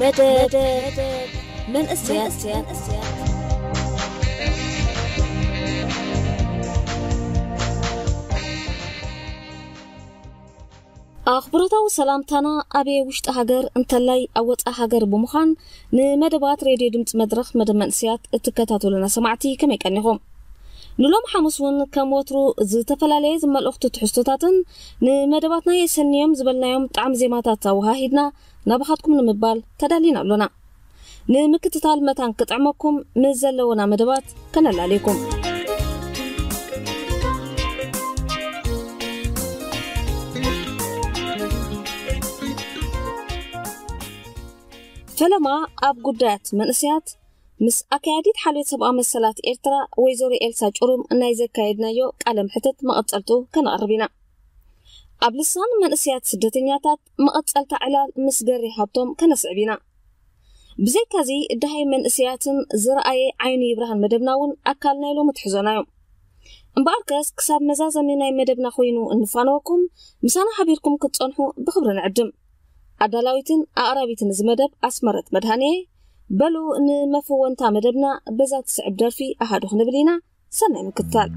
መደብ መንእሰያት። ኣኽብሮታዊ ሰላምታና ኣብ ውሽጢ ሃገር እንተላይ ኣብ ወጻኢ ሃገር ብምዃን ንመደባት ሬድዮ ድምፂ መድረኽ መደብ መንእሰያት እትከታተሉና ሰማዕቲ ከመይ ቀኒኹም? ንሎም ሓሙስ እውን ከም ወትሩ ዝተፈላለየ ዝመልእኽቱ ትሕዝቶታትን ንመደባትና የሰንዮም ዝበልናዮም ጣዕሚ ዜማታት ኣወሃሂድና ናባኻትኩም ንምባል ተዳሊና ኣሎና። ንምክትታል መታን ክጥዕመኩም ምስ ዘለውና መደባት ከነላልየኩም። ፈለማ ኣብ ጉዳያት መንእሰያት ምስ ኣካያዲት ሓልዮት ሰብኣዊ መሰላት ኤርትራ ወይዘሮ ኤልሳ ጭሩም ናይ ዘካየድናዮ ቃለ ምሕትት መቐጸልቱ ከነቕርብ ኢና። ኣብ ልሳን መንእሰያት ስደተኛታት መቐጸልታ ዕላል ምስ ገሬ ሃብቶም ከነስዕብ ኢና። ብዘይካዚ ደሃይ መንእሰያትን ዝረኣየ ዓይኑ ይብርሃን መደብና እውን ኣካል ናይ ሎሚ ትሕዞና እዮም። እምበኣርከስ ክሳብ መዛዘሚ ናይ መደብና ኮይኑ እንፋነወኩም ምሳና ሓቢርኩም ክትጸንሑ ብኽብሪ ንዕድም። ኣዳላዊትን ኣቕራቢትን እዚ መደብ ኣስመረት መድሃኔ። በሉ ንመፈወንታ መደብና በዛ ትስዕብ ደርፊ ኣሃዱ ክንብል ኢና። ሰናይ ምክትታል።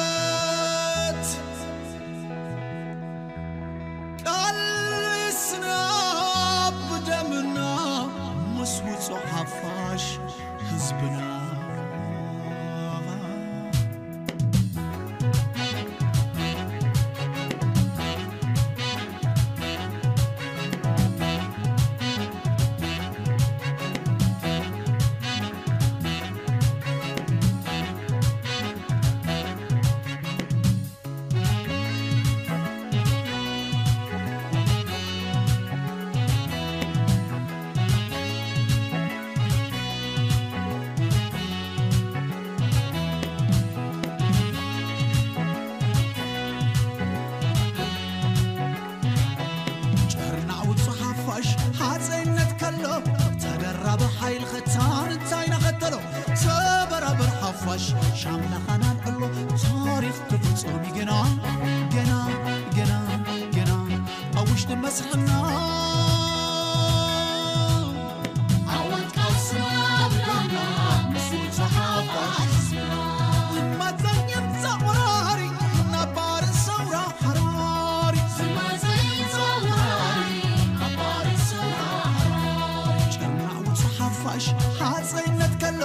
ዓወት ቃልስና ብደምና ምስ ውጹዕ ሓፋሽ ህዝብና። ጭርናዕ ውጹእ ሓፋሽ ሃጸይነት ከሎ፣ ተደራቢ ሓይሊ ኸታን እንታይ ነኸተሎ? ተበራበር ሓፋሽ ሻምላኻና ንዕሎ፣ ታሪኽ ክፍጸም እዩ ገና፣ ገና፣ ገና፣ ገና ኣብ ውሽጢ መስርሕና። ዓወት ቃልስና ብደምና ምስ ውጹእ ሓፋሽ ህዝብና። መዛኝም ዘቕራሪ ነባር ሰውራ ሓራሪ። ዝመጽእ ተወራሪ ነባር ሰውራ ሓራሪ። ጭርናዕ ውጹእ ሓፋሽ ሃጸይነት ከሎ፣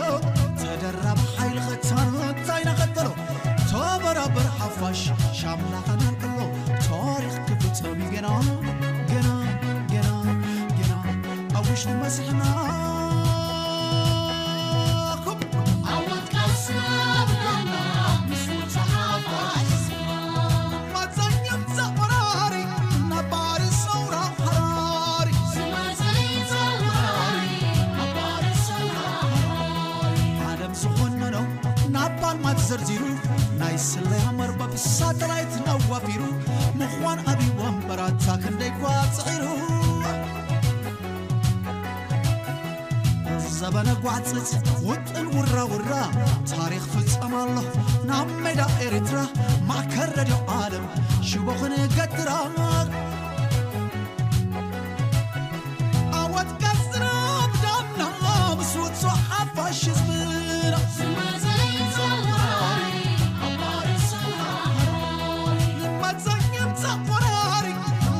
ተደራቢ ሓይሊ ኸታን እንታይ ነኸተሎ? ተበራበር ሓፋሽ ሻምላኻና ንዕሎ፣ ታሪኽ ክፍጸም እዩ ገና፣ ገና፣ ገና፣ ገና ኣብ ውሽጢ መስርሕና። ዓወት ቃልስና ብደምና ምስ ውጹእ ሓፋሽ ህዝብና። መዛኝም ዘቕራሪ ነባር ሰውራ ሓራሪ። ዝመጽእ ተወራሪ ነባር ሰውራ ሓራሪ። ዓለም ዝኾነኖ ናብ ፓልማት ዘርዚሩ፣ ናይ ስለያ መርበብ ሳተላይት ነዋፊሩ፣ ምዃን ኣብይ ወንበራታ ክንደይ ኳ ጽዒሩ። ዘበነ ጓዕጽጽ ውጥን ውራ ውራ፣ ታሪኽ ፍጸም ኣሎ ናብ ሜዳ ኤርትራ። ማእከል ረድዮ ዓለም ሽቦ ክንገትራ። ዓወት ቀጽና ብደምና ምስ ውጹዕ ሓፋሽ ህዝብና። ዝመጸ ተወራሪ ነባር ሰውራ ሓራሪ። ዝመጸ ይምጻእ ወራሪ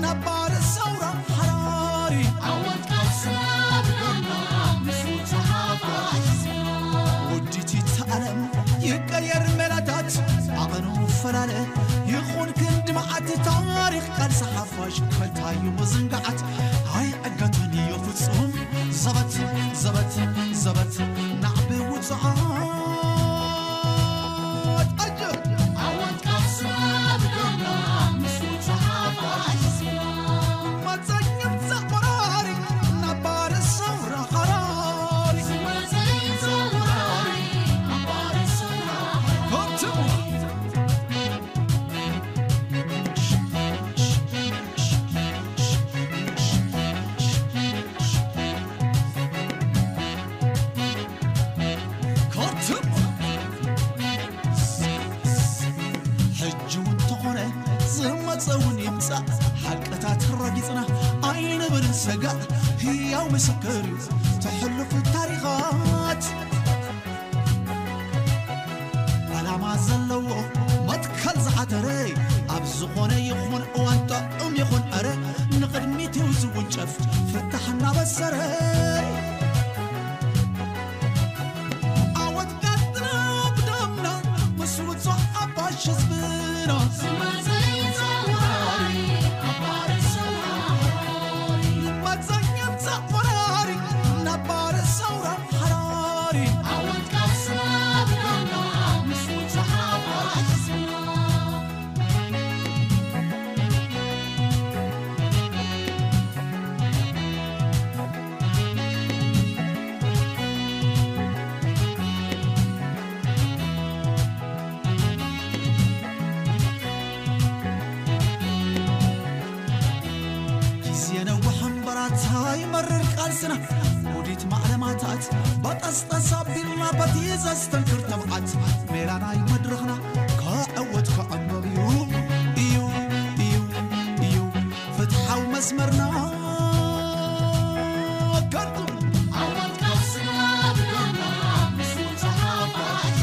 ነባር ሰውራ ሓራሪ። ዓወት ቀጽና ብደምና ምስ ውጹዕ ሓፋሽ ህዝብና። ውዲት ይተኣለም ይቀየር ሜላታት፣ ዓቐኑ ፈላለ ይኹን ክንዲ መዓት፣ ታሪኽ ቃልሲ ሓፋሽ ከልታዩ ምዝንጋዓት ኣይዕገትን እዩ ፍጹም። ዘበት፣ ዘበት፣ ዘበት ናዕቢ ውጹዓት። ኣጀ! ዓወት ቃልስና ብደምና ምስ ውጹዓት። መጸ ይምጻእ ወራሪ ነባር ሰውራ ሓራሪ። ዝመጸ ይምጻእ ወራሪ ነባር ሰውራ ሓራሪ። ኮትም! ዝመጸ እውን ይምጻእ ሓቅታት ረጊጽና ኣይንብል ሰጋእ ህያው ምስክር እዩ ተሕልፉ ታሪኻት ዓላማ ዘለዎ መትከል ዝሓተረ ኣብ ዝኾነ ይኹን እዋን ጥዑም ይኹን ዕረ ንቕድሚት እዩ ዝውንጨፍ ፍታሕ እናበሰረ ኣወት ቀጥና ብደምና ምስ ውጹዕ ሓፋሽ ህዝብና መጸኛ ምጻእ ወራሪ ነባር ሰውራ ሓራሪ ኣወት ቀስና ብደምና ምስ ውጹዕ ሓፋሽ ህዝብና ግዜ ነውሕ እምበራታ ይመርር ቃልስና ውዲት ማዕለማታት በጠስጠስ ኣቢልና በቲ ዘስተንክር ተብዓት ሜላ ናይ መድረኽና ከዕወት ከዕመም እዩ እዩ እዩ እዩ ፍትሓዊ መስመርና ከንቱ ኣወት ቃልስና ብደምና ምስ ውጹዕ ሓፋሽ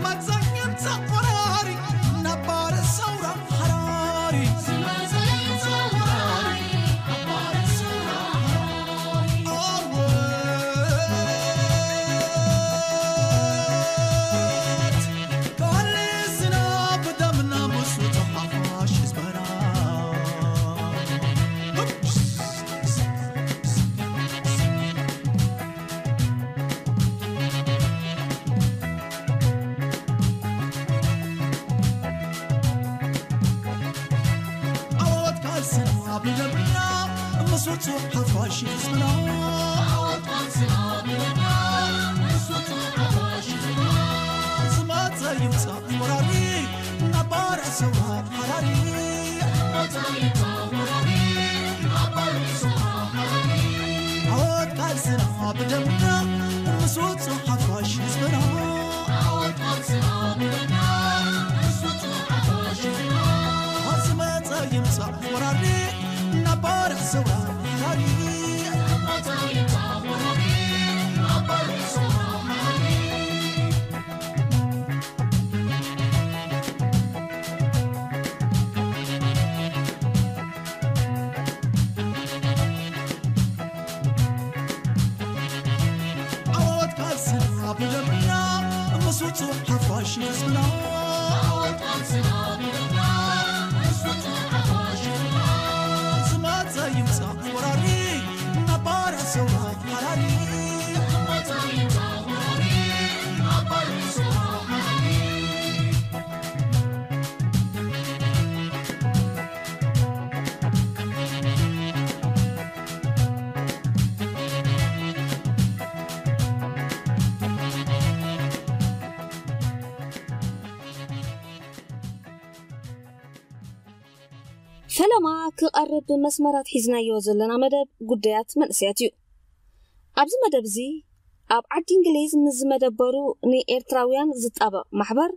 መጸኛ ምጻእ ወራሪ ነባር ሰውራ ሓራሪ ዝመጸ ምጻእ ወራሪ ነባር ሰውራ ሓራሪ ኣወት ቃልስና ብደምና ምስ ውጹዕ ሓፋሽ ህዝብና ዓወት ካልስና ብደምና ምስ ውጹዕ ሓፋሽ ህዝብና ዓወት ካልስና ብደምና ምስ ውጹዕ ሓፋሽ ህዝብና ዝመጸ ይምጻእ ወራሪ ነባር ሰውራ ሓራሪ ዝመጸ ይምጻእ ወራሪ ነባር ሰውራ ሓራሪ ዓወት ካልስና ብደምና ምስ ውጹዕ ሓፋሽ ህዝብና ዓወት ካልስና ብደምና ምስ ውጹዕ ሓፋሽ ህዝብና ዝመጸ ይምጻእ ወራሪ ነባር ሰውራ ሓራሪ ዝመጸ ይምጻእ ወራሪ ነባር ሰውራ ሓራሪ ዓወት ካልስና ብደምና ምስ ውጹዕ ሓፋሽ ህዝብና ዓወት ካልስና ብደምና ምስ ውጹዕ ሓፋሽ ህዝብና ዝመጸ ይምጻእ ወራሪ ነባር ሰውራ ሓራሪ ዝመጸ ይምጻእ ወራሪ ነባር ሰውራ ሓራሪ ፈለማ ክቐርብ መስመራት ሒዝናዮ ዘለና መደብ ጉዳያት መንእሰያት እዩ። ኣብዚ መደብ እዚ ኣብ ዓዲ እንግሊዝ ምስ ዝመደበሩ ንኤርትራውያን ዝጣበቕ ማሕበር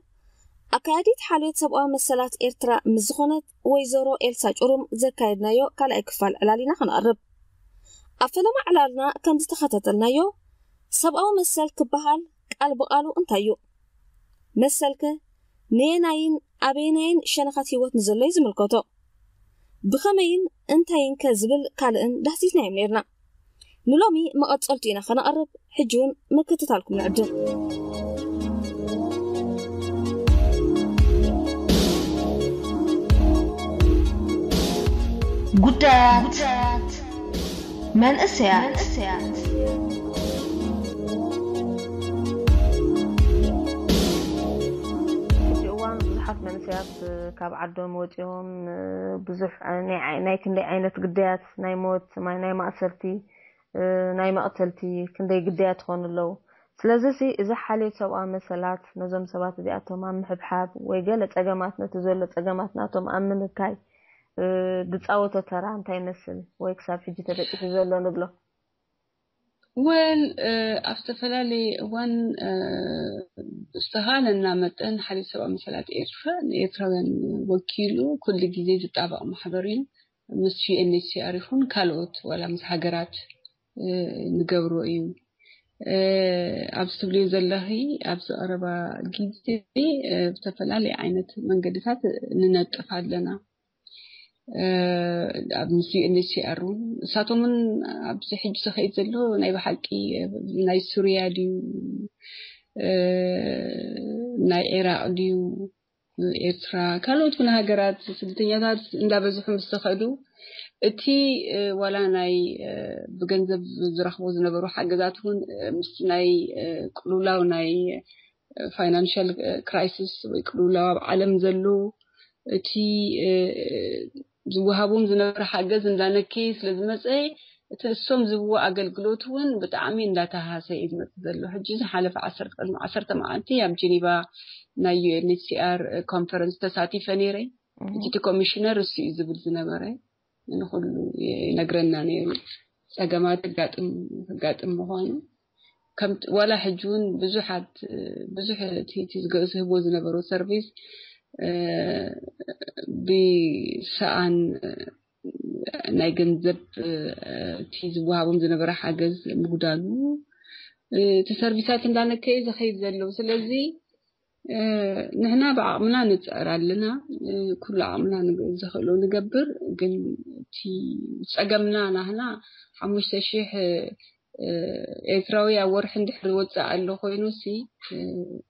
ኣካያዲት ሓልዮት ሰብኣዊ መሰላት ኤርትራ ምስ ዝኾነት ወይዘሮ ኤልሳ ጩሩም ዘካየድናዮ ካልኣይ ክፋል ዕላል ኢና ክንቐርብ። ኣብ ፈለማ ዕላልና ከም ዝተኸታተልናዮ ሰብኣዊ መሰል ክበሃል ቃል ብቓሉ እንታይ እዩ? መሰልከ ነየናይን ኣበየናይን ሸነኻት ህይወት ንዘሎ እዩ ዝምልከቶ? ብኸመይን እንታይን ከ ዝብል ካልእን ዳህሲስናዮም ነይርና። ንሎሚ መቐጸልቱ ኢና ከነቐርብ፣ ሕጂ እውን ምክትታልኩም ንዕድም። ጉዳያት መንእሰያት። ሕጂ እዋን ብዙሓት መንእሰያት ካብ ዓዶም ወፂኦም ብዙሕ ናይ ናይ ክንደይ ዓይነት ግዳያት ናይ ሞት ማይ ናይ ማእሰርቲ ናይ መቕተልቲ ክንደይ ግዳያት ትኾኑ ኣለዉ። ስለዚ እዚ ሓልዮት ሰብኣዊ መሰላት ነዞም ሰባት እዚኣቶም ኣብ ምሕብሓብ ወይ ገለ ፀገማት ነቲ ዘሎ ፀገማት ናቶም ኣብ ምንካይ ዝፃወቶ ተራ እንታይ ይመስል ወይ ክሳብ ሕጂ ተበፂሑ ዘሎ ንብሎ? ወል ኣብ ዝተፈላለየ እዋን ዝተኻለና መጠን ሓልዮት ሰብኣዊ መሰላት ኤርትራ ንኤርትራውያን ወኪሉ ኩሉ ግዜ ዝጣበቕ ማሕበር እዩ። ምስ ዩኤንኤችሲኣር ይኹን ካልኦት ዋላ ምስ ሃገራት ንገብሮ እዩ። ኣብዚ ትብልዮ ዘለኺ ኣብዚ ቀረባ ግዜ ብተፈላለየ ዓይነት መንገድታት ንነጥፍ ኣለና። ኣብ ምስ ዩኤንኤችሲኣር እውን እሳቶም እውን ኣብዚ ሕጂ ዝኸይድ ዘሎ ናይ ብሓቂ ናይ ሱርያ ድዩ ናይ ዒራቅ ድዩ ኤርትራ ካልኦት እውን ሃገራት ስደተኛታት እንዳበዝሑ ምስ ተኸዱ እቲ ዋላ ናይ ብገንዘብ ዝረኽቡ ዝነበሩ ሓገዛት እውን ምስ ናይ ቅሉላው ናይ ፋይናንሻል ክራይሲስ ወይ ቅሉላው ኣብ ዓለም ዘሎ እቲ ዝወሃቦም ዝነበረ ሓገዝ እንዳነከየ ስለ ዝመፀ እቲ እሶም ዝብዎ ኣገልግሎት እውን ብጣዕሚ እንዳተሃሰ እዩ ዝመፅእ ዘሎ። ሕጂ ዝሓለፈ ዓሰርተ ቅድሚ ዓሰርተ መዓልቲ ኣብ ጀኒቫ ናይ ዩኤንኤችሲኣር ኮንፈረንስ ተሳቲፈ ነይረ። እቲ ኮሚሽነር እሱ እዩ ዝብል ዝነበረ ንኩሉ ይነግረና ነይሩ። ፀገማት ጋጥም ጋጥም ምኳኑ ከም ዋላ ሕጂ እውን ብዙሓት ብዙሕ እቲ ዝህቦ ዝነበሩ ሰርቪስ ብሰኣን ናይ ገንዘብ እቲ ዝወሃቦም ዝነበረ ሓገዝ ምጉዳሉ እቲ ሰርቪሳት እንዳነከየ ዝኸይድ ዘለዉ። ስለዚ ንሕና ብዓቕምና ንፅዕር ኣለና። ኩሉ ዓቕምና ዘኽእሎ ንገብር። ግን እቲ ፀገምና ናህና ሓሙሽተ ሺሕ ኤርትራዊ ኣብ ወርሒ እንድሕር ዝወፅእ ኣሎ ኮይኑ ሲ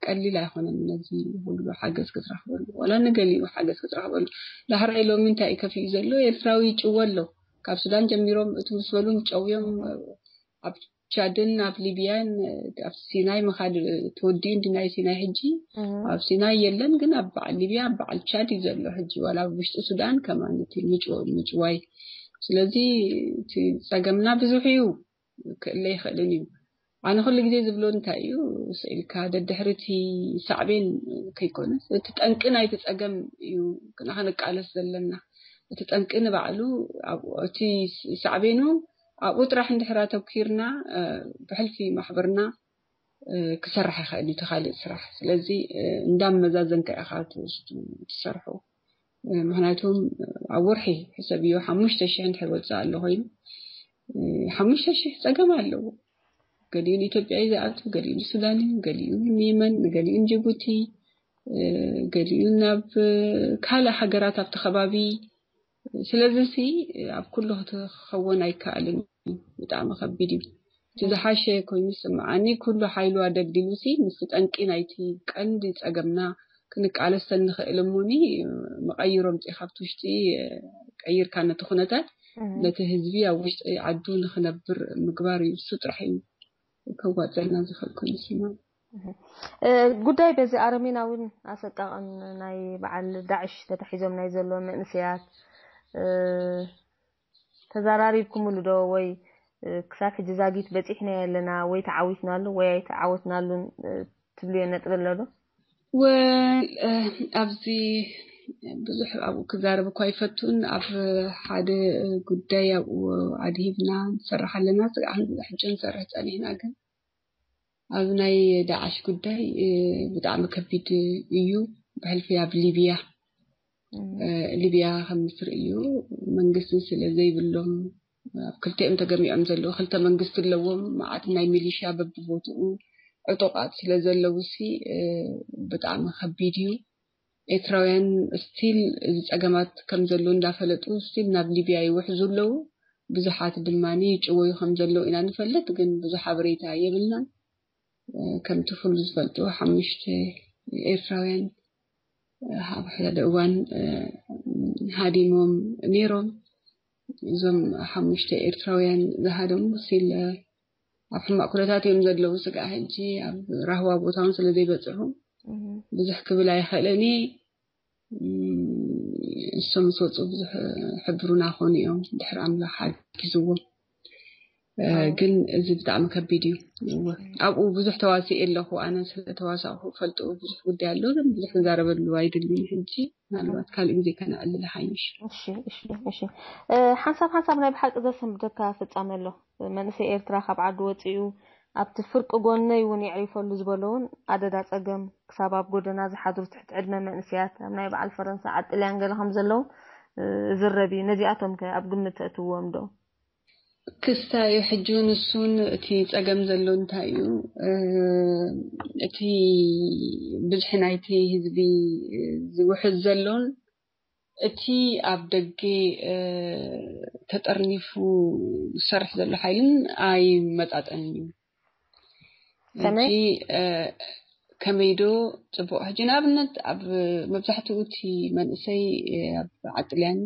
ቀሊል ኣይኮነን። ነዚ ሁሉ ሓገዝ ክትረኽበሉ ዋላ ንገሊኡ ሓገዝ ክትረኽበሉ ዳሕራይ ሎሚ እንታይ እዩ ከፊኡ ዘሎ? ኤርትራዊ ይጭወ ኣሎ። ካብ ሱዳን ጀሚሮም እቲ ምስ በሉ ጨውዮም ኣብ ቻድን ኣብ ሊብያን ኣብ ሲናይ ምኻድ ተወዲኡ እንዲ ናይ ሲናይ ሕጂ ኣብ ሲናይ የለን፣ ግን ኣብ በዓል ሊብያ ኣብ በዓል ቻድ እዩ ዘሎ ሕጂ ዋላ ኣብ ውሽጢ ሱዳን ከማን እቲ ምጭዋይ። ስለዚ እቲ ፀገምና ብዙሕ እዩ። ክእለ ይኽእልን እዩ። ኣነ ኩሉ ግዜ ዝብሎ እንታይ እዩ ስኢልካ ደድሕሪ እቲ ሳዕቤን ከይኮነስ እቲ ጠንቂ ናይቲ ፀገም እዩ ንክንቃለስ ዘለና። እቲ ጠንቂ ንባዕሉ እቲ ሳዕቤኑ ኣብኡ ጥራሕ እንድሕር ኣተኪርና ብሕልፊ ማሕበርና ክሰርሕ ይኽእል እዩ እቲ ካልእ ስራሕ። ስለዚ እንዳመዛዘንካ ኢኻ ትሰርሑ። ምክንያቱም ኣብ ወርሒ ሕሰብዮ ሓሙሽተ ሽሕ እንድሕር ወፅእ ኣሎ ኮይኑ ሓሙሽተ ሽሕ ፀገም ኣለዎ። ገሊኡ ንኢትዮጵያ እዩ ዝኣቱ፣ ገሊኡ ንሱዳን እዩ፣ ገሊኡ ንየመን፣ ገሊኡ ንጅቡቲ፣ ገሊኡ ናብ ካልእ ሃገራት ኣብቲ ከባቢ። ስለዚ ሲ ኣብ ኩሉ ክትኸውን ኣይከኣልን እዩ። ብጣዕሚ ከቢድ እዩ። እቲ ዝሓሸ ኮይኑ ይስምዓኒ ኩሉ ሓይሉ ኣደልዲሉ ሲ ምስቲ ጠንቂ ናይቲ ቀንዲ ፀገምና ክንቃለስ ተንኽእል እሞኒ መቐይሮ ምፂ ካብቲ ውሽጢ ቀይርካ ነቲ ኩነታት ነቲ ህዝቢ ኣብ ውሽጢ ዓዱ ንክነብር ምግባር እዩ። እሱ ጥራሕ እዩ ከዋፀልና ዝኽእል ኮይኑ ይስምዓኒ። ጉዳይ በዚ ኣረሜናውን ኣሰቃቕን ናይ በዓል ዳዕሽ ተታሒዞም ናይ ዘሎ መንእሰያት ተዘራሪብኩምሉ ዶ ወይ ክሳብ ሕጂ ዛጊት በፂሕናዮ ኣለና ወይ ተዓዊትናሉ ወይ ኣይተዓወትናሉን ትብልዮ ነጥቢ ኣሎ ዶ? ወል ኣብዚ ብዙሕ ኣብኡ ክዛረብ እኳ ኣይፈቱን። ኣብ ሓደ ጉዳይ ኣብኡ ኣድሂብና ንሰርሕ ኣለና። ስጋዕ ሕጂ ንሰርሕ ፀኒሕና ግን ኣብ ናይ ዳዕሽ ጉዳይ ብጣዕሚ ከቢድ እዩ። ብሕልፊ ኣብ ሊብያ ሊብያ ከም ትርእዩ መንግስቲ ስለ ዘይብሎም ኣብ ክልቲኦም ተገሚዖም ዘለዉ ክልተ መንግስቲ ኣለዎም። መዓት ናይ ሚሊሽያ በብቦትኡ ዕጡቓት ስለ ዘለዉ ሲ ብጣዕሚ ከቢድ እዩ። ኤርትራውያን ስቲል እዚ ፀገማት ከም ዘሎ እንዳፈለጡ ስቲል ናብ ሊብያ ይውሕዙ ኣለዉ። ብዙሓት ድማ ይጭወዩ ከም ዘለዉ ኢና ንፈልጥ፣ ግን ብዙሕ ሓበሬታ የብልናን። ከምቲ ኩሉ ዝፈልጦ ሓሙሽተ ኤርትራውያን ኣብ ሓደ እዋን ሃዲሞም ነይሮም። እዞም ሓሙሽተ ኤርትራውያን ዝሃደሙ ሲል ኣብ ሕማቕ ኩነታት እዮም ዘለዉ። ስጋዕ ሕጂ ኣብ ራህዋ ቦታ እውን ስለ ዘይበፅሑ ብዙሕ ክብል ኣይኽእልን እየ። እሶም ምስ ወፁ ብዙሕ ሕብሩና ኮኑ እዮም ድሕሪ ኣምላኽ ሓጊዝዎም። ግን እዚ ብጣዕሚ ከቢድ እዩ። ኣብኡ ብዙሕ ተዋሲኤ ኣለኹ። ኣነ ስለ ተዋሳእኩ ፈልጡ ብዙሕ ጉዳይ ኣሎ፣ ግን ብዙሕ ክዛረበሉ ኣይደልን ሕጂ። ምናልባት ካልእ ግዜ ከነዕልል ሓይሽ። እሺ እሺ እሺ። ሓንሳብ ሓንሳብ ናይ ብሓቂ ዘሰንብደካ ፍጻመ ኣሎ። መንእሰይ ኤርትራ ካብ ዓዱ ወጺኡ ኣብቲ ፍርቂ ጎነይ እውን የዕሪፈሉ ዝበሎ እውን ኣደዳ ጸገም፣ ክሳብ ኣብ ጎደና ዝሓድሩ ትሕቲ ዕድመ መንእሰያት፣ ኣብ ናይ በዓል ፈረንሳ ዓጥልያን ገለ ከም ዘለዉ ዝረብ እዩ። ነዚኣቶም ከ ኣብ ግምት ተእትዎም ዶ? ክስታይ እዩ። ሕጂ እውን እሱን እቲ ጸገም ዘሎ እንታይ እዩ? እቲ ብዝሒ ናይቲ ህዝቢ ዝውሕዝ ዘሎን እቲ ኣብ ደገ ተጠርኒፉ ዝሰርሕ ዘሎ ሓይልን ኣይመጣጠን እዩ። ሕጂ ከመይ ዶ ጽቡቕ? ሕጂ ንኣብነት ኣብ መብዛሕትኡ እቲ መንእሰይ ኣብ ዓጥልያን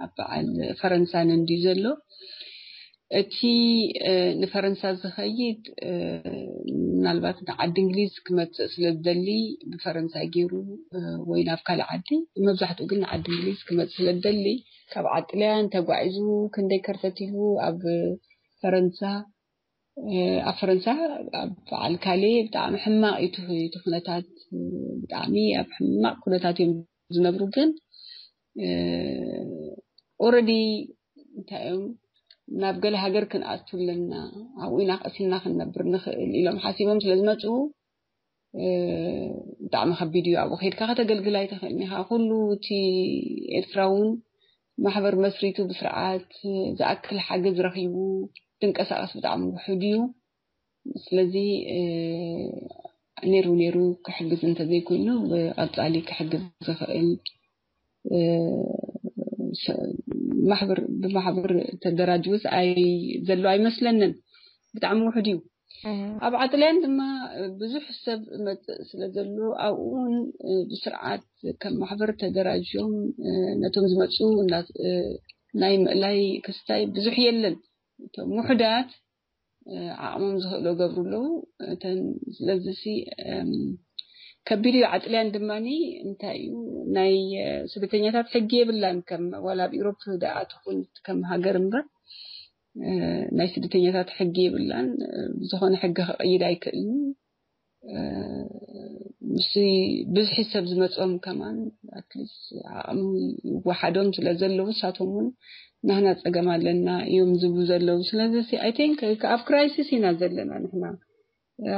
ኣብ በዓል ፈረንሳን እንድዩ ዘሎ። እቲ ንፈረንሳ ዝኸይድ ምናልባት ንዓዲ እንግሊዝ ክመፅእ ስለ ዝደሊ ብፈረንሳ ገይሩ ወይ ናብ ካልእ ዓዲ፣ መብዛሕትኡ ግን ንዓዲ እንግሊዝ ክመፅእ ስለ ዝደሊ ካብ ዓጥልያን ተጓዒዙ ክንደይ ከርተት ኢሉ ኣብ ፈረንሳ ኣብ ፈረንሳ ኣብ በዓል ካሌ ብጣዕሚ ሕማቕ እዩ እቲ ኩነታት። ብጣዕሚ ኣብ ሕማቕ ኩነታት እዮም ዝነብሩ። ግን ኦረዲ እንታይ እዮም ናብ ገለ ሃገር ክንኣቱ ኣለና፣ ኣብኡ ኢና ቀሲንና ክንነብር ንኽእል ኢሎም ሓሲቦም ስለ ዝመፁ ብጣዕሚ ከቢድ እዩ። ኣብኡ ከይድካ ከተገልግል ኣይትኽእልን ኢኻ። ኩሉ እቲ ኤርትራ እውን ማሕበር መስሪቱ ብስርዓት ዝኣክል ሓገዝ ረኺቡ ድንቀሳቐስ ብጣዕሚ ውሑድ እዩ። ስለዚ ነይሩ ነይሩ ክሕግዝ እንተዘይኮይኑ ብቐፃሊ ክሕግዝ ዝኽእል ማሕበር ብማሕበር ተደራጅውስ ኣይ ዘሎ ኣይመስለንን። ብጣዕሚ ውሑድ እዩ። ኣብ ዓጥልያን ድማ ብዙሕ ሰብ መፅእ ስለ ዘሎ ኣብኡ እውን ብስርዓት ከም ማሕበር ተደራጅዮም ነቶም ዝመፁ ናይ ምእላይ ክስታይ ብዙሕ የለን። እቶም ውሑዳት ዓቕሞም ዝኽእሎ ገብሩ ኣለዉ። እተን ስለዚ ሲ ከቢድ እዩ። ዓጥልያን ድማ እንታይ እዩ ናይ ስደተኛታት ሕጊ የብላን። ከም ዋላ ኣብ ኢሮፕ ደኣ ትኹን ከም ሃገር እምበር ናይ ስደተኛታት ሕጊ የብላን። ዝኾነ ሕጊ ክቕይድ ኣይክእልን። ምስ ብዝሒ ሰብ ዝመፅኦም ከማን ኣትሊስት ዓቕሚ ይወሓዶም ስለ ዘለዉ ንሳቶም እውን ናህና ፀገም ኣለና እዮም ዝብሉ ዘለዉ። ስለዚ ኣይ ቲንክ ኣብ ክራይሲስ ኢና ዘለና ንሕና።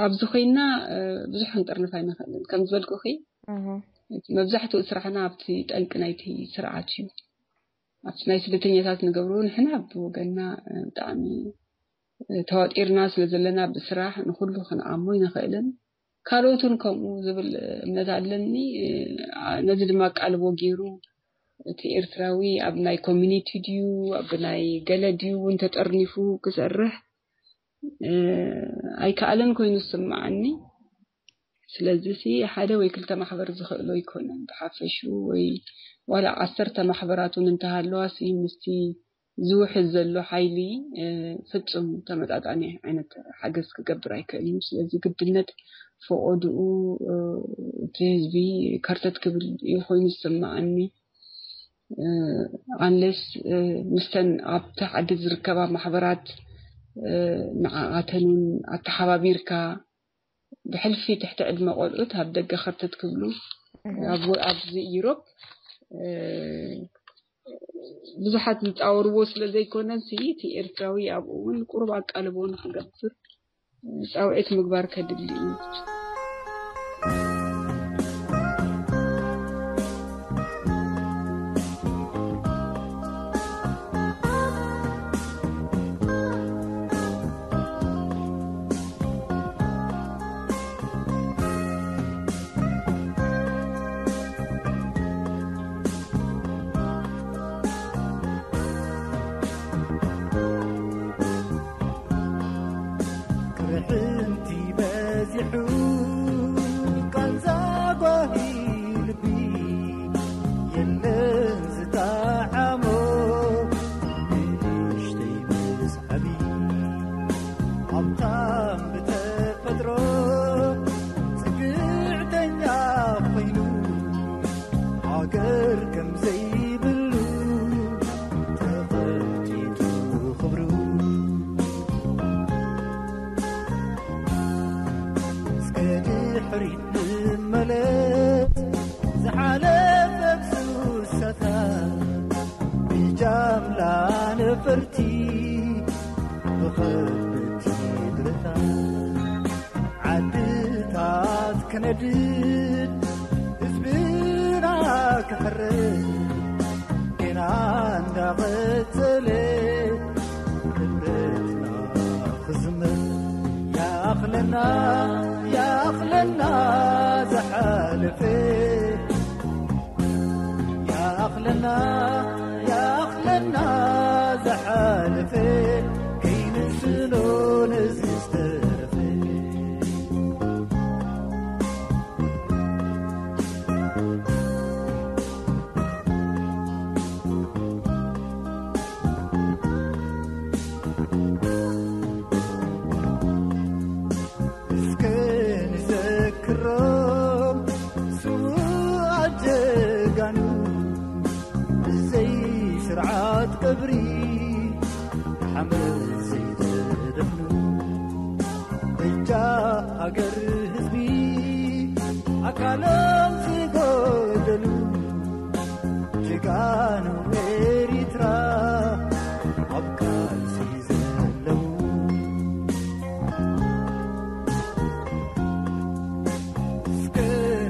ኣብዚ ኮይና ብዙሕ ክንጥርንፍ ኣይንኽእልን። ከም ዝበልኩኺ መብዛሕትኡ ስራሕና ኣብቲ ጠንቂ ናይቲ ስርዓት እዩ። ኣብቲ ናይ ስደተኛታት ንገብሮ ንሕና ብወገንና ብጣዕሚ ተዋጢርና ስለ ዘለና ብስራሕ ንኩሉ ክንዓሞ ይንኽእልን ካልኦትን ከምኡ ዝብል እምነት ኣለኒ። ነዚ ድማ ኣቃልቦ ገይሩ እቲ ኤርትራዊ ኣብ ናይ ኮሚኒቲ ድዩ ኣብ ናይ ገለ ድዩ እውን ተጠርኒፉ ክሰርሕ ኣይከኣለን ኮይኑ ዝስምዓኒ። ስለዚ ሲ ሓደ ወይ ክልተ ማሕበር ዝኽእሎ ኣይኮነን ብሓፈሽኡ ወይ ዋላ ዓሰርተ ማሕበራት እውን እንተሃለዋ ሲ ምስቲ ዝውሕዝ ዘሎ ሓይሊ ፍጹም ተመጣጣኒ ዓይነት ሓገዝ ክገብር ኣይክእልን እዩ። ስለዚ ግድነት ፈቆድኡ እቲ ህዝቢ ከርተት ክብል እዩ ኮይኑ ዝስምዓኒ። ኣንለስ ምስተን ኣብቲ ዓዲ ዝርከባ ማሕበራት ንዓኣተን እውን ኣተሓባቢርካ ብሕልፊ ትሕቲ ዕድመ ቆልዑት ኣብ ደገ ከርተት ክብሉ ኣብዚ ኢሮፕ ብዙሓት ዝፃወርዎ ስለ ዘይኮነ እቲ ኤርትራዊ ኣብኡ እውን ቁሩብ ኣቃልቦ ንክገብር ፃውዒት ምግባር ከድሊ እዩ። ፈርቲ ብኸበድቲ ብረታ ዓድታት ክነድድ ህዝብና ክሕረድ ጌና እንዳቐጸለ ንብረትና ክዝመር ያኽለና ያኽለና ዝሓለፈ ያኽለና ያኽለና ዝሓለፈ ከይንስኖ ነዚ ዝተረፈ እስከ ንዘክሮም ስዉኣት ጀጋኑ ብዘይ ስርዓት ቀብሪ ሓመድ ዘይተደፍኑ በጃ ሃገር ህዝቢ ኣካሎም ዝጎደሉ ጀጋኑ ኤሪትራ ኣብ ቃልሲ ዘለዉ እስከ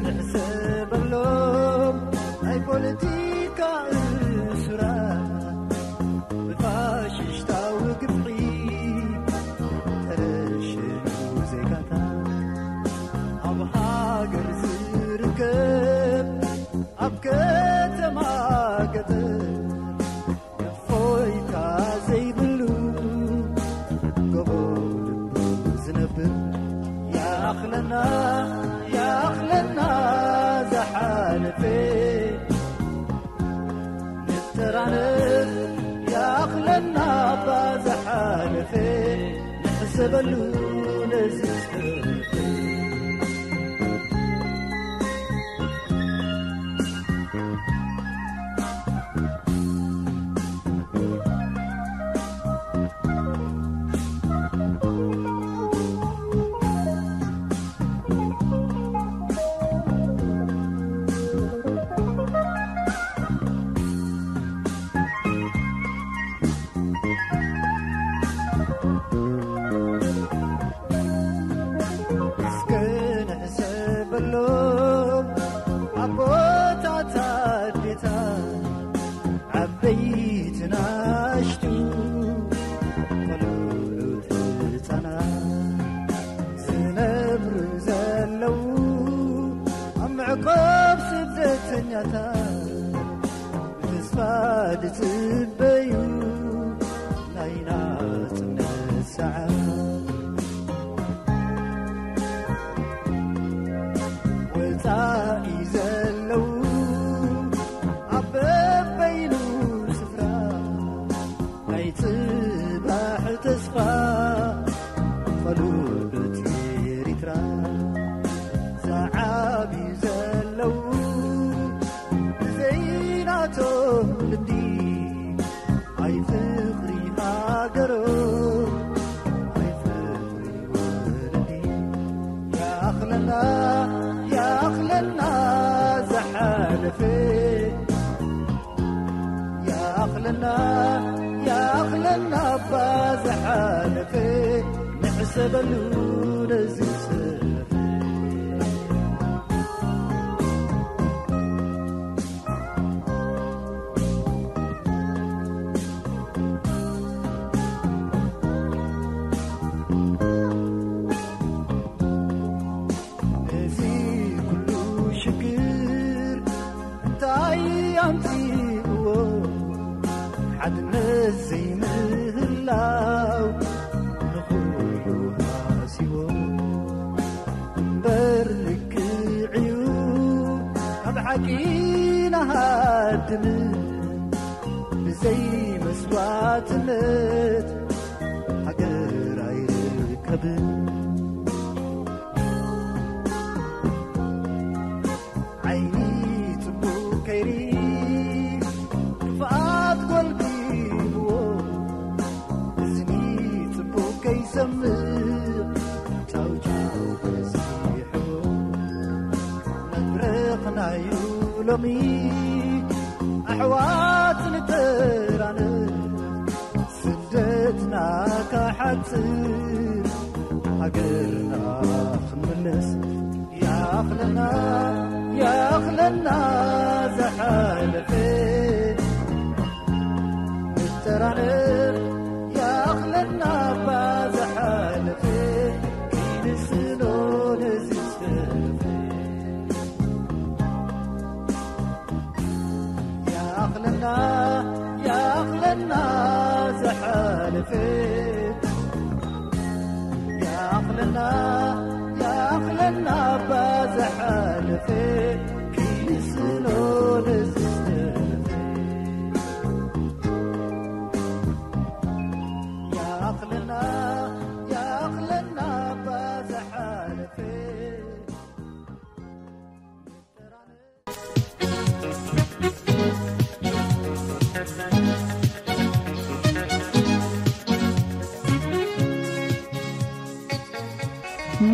ንሕሰበሎም ናይ ፖለቲካ እሱራት ብፋሽሽታዊ ግፍዒ ተረሸኑ ዜጋታት ኣብ ሃገር ዝርከብ ኣብ ከተማ ገጠር እፎይታ ዘይብሉ ጎቦ ልቡ ዝነብር ያኽለና ያኽለና ዝሓለፈ ንተራነፍ ያኽለና እባ ዝሓለፈ ንሕሰበሉ ነዚ ዝሓለፈ እስከ ንሕሰበሎም ኣቦታት ኣዴታት ዓበይቲ ናሽቱ ቆልዑት ህፃናት ዝነብሩ ዘለዉ ኣብ መዕቆብ ስደተኛታት ብተስፋ ዝፅበዩ ናይ ናፅነት ሰዓት ወፃኢ ዘለዉ ኣብ በበይኑ ስፍራ ናይ ፅባሕ ተስፋ ቆልዑት ኤሪትራ ዝዓብዩ ዘለዉ ብዘይናቶም ልምዲ ኣይ ፍቕሪ ሃገሮም ኣይ ፍቕሪ ወለዲ ያኽለና ያኽለና ዝሓለፈ ያኽለና ያኽለና እባ ዝሓለፈ ንሕሰበሉ ነዚ ዝሰለፈ እዚ ኩሉ ሽግር እንታይ ኣምፂእዎ ሓድነት ዘይምህላው ንኹሉ ሃሲዎ እምበር ልክዕዩ ካብ ሓቂ ናሃድም ብዘይ መስዋዕትነት ሃገር ኣይርከብን ዓይኒ ጽቡቕ ከይሪ ክፍኣት ጎልቢብዎ እዝኒ ጽቡቕ ከይሰምዕ ጫውጫው በዚሕዎ መድረኽናዩ ሎሚ ኣሕዋት ንተራነ ሃገርና ክንምለስ ይኣኽለና፣ ይኣኽለና ዝሓለፈ ንጠራነፍ፣ ይኣኽለና እባ ዝሓለፈ፣ ክንስኖ ነዚ ዝተረፈ። ይኣኽለና፣ ይኣኽለና ዝሓለፈ፣ ይኣኽለና፣ ይኣኽለና እባ ዝሓለፈ፣ ክንስኖ ነዚ ዝተረፈ። ይኣኽለና፣ ይኣኽለና እባ ዝሓለፈ።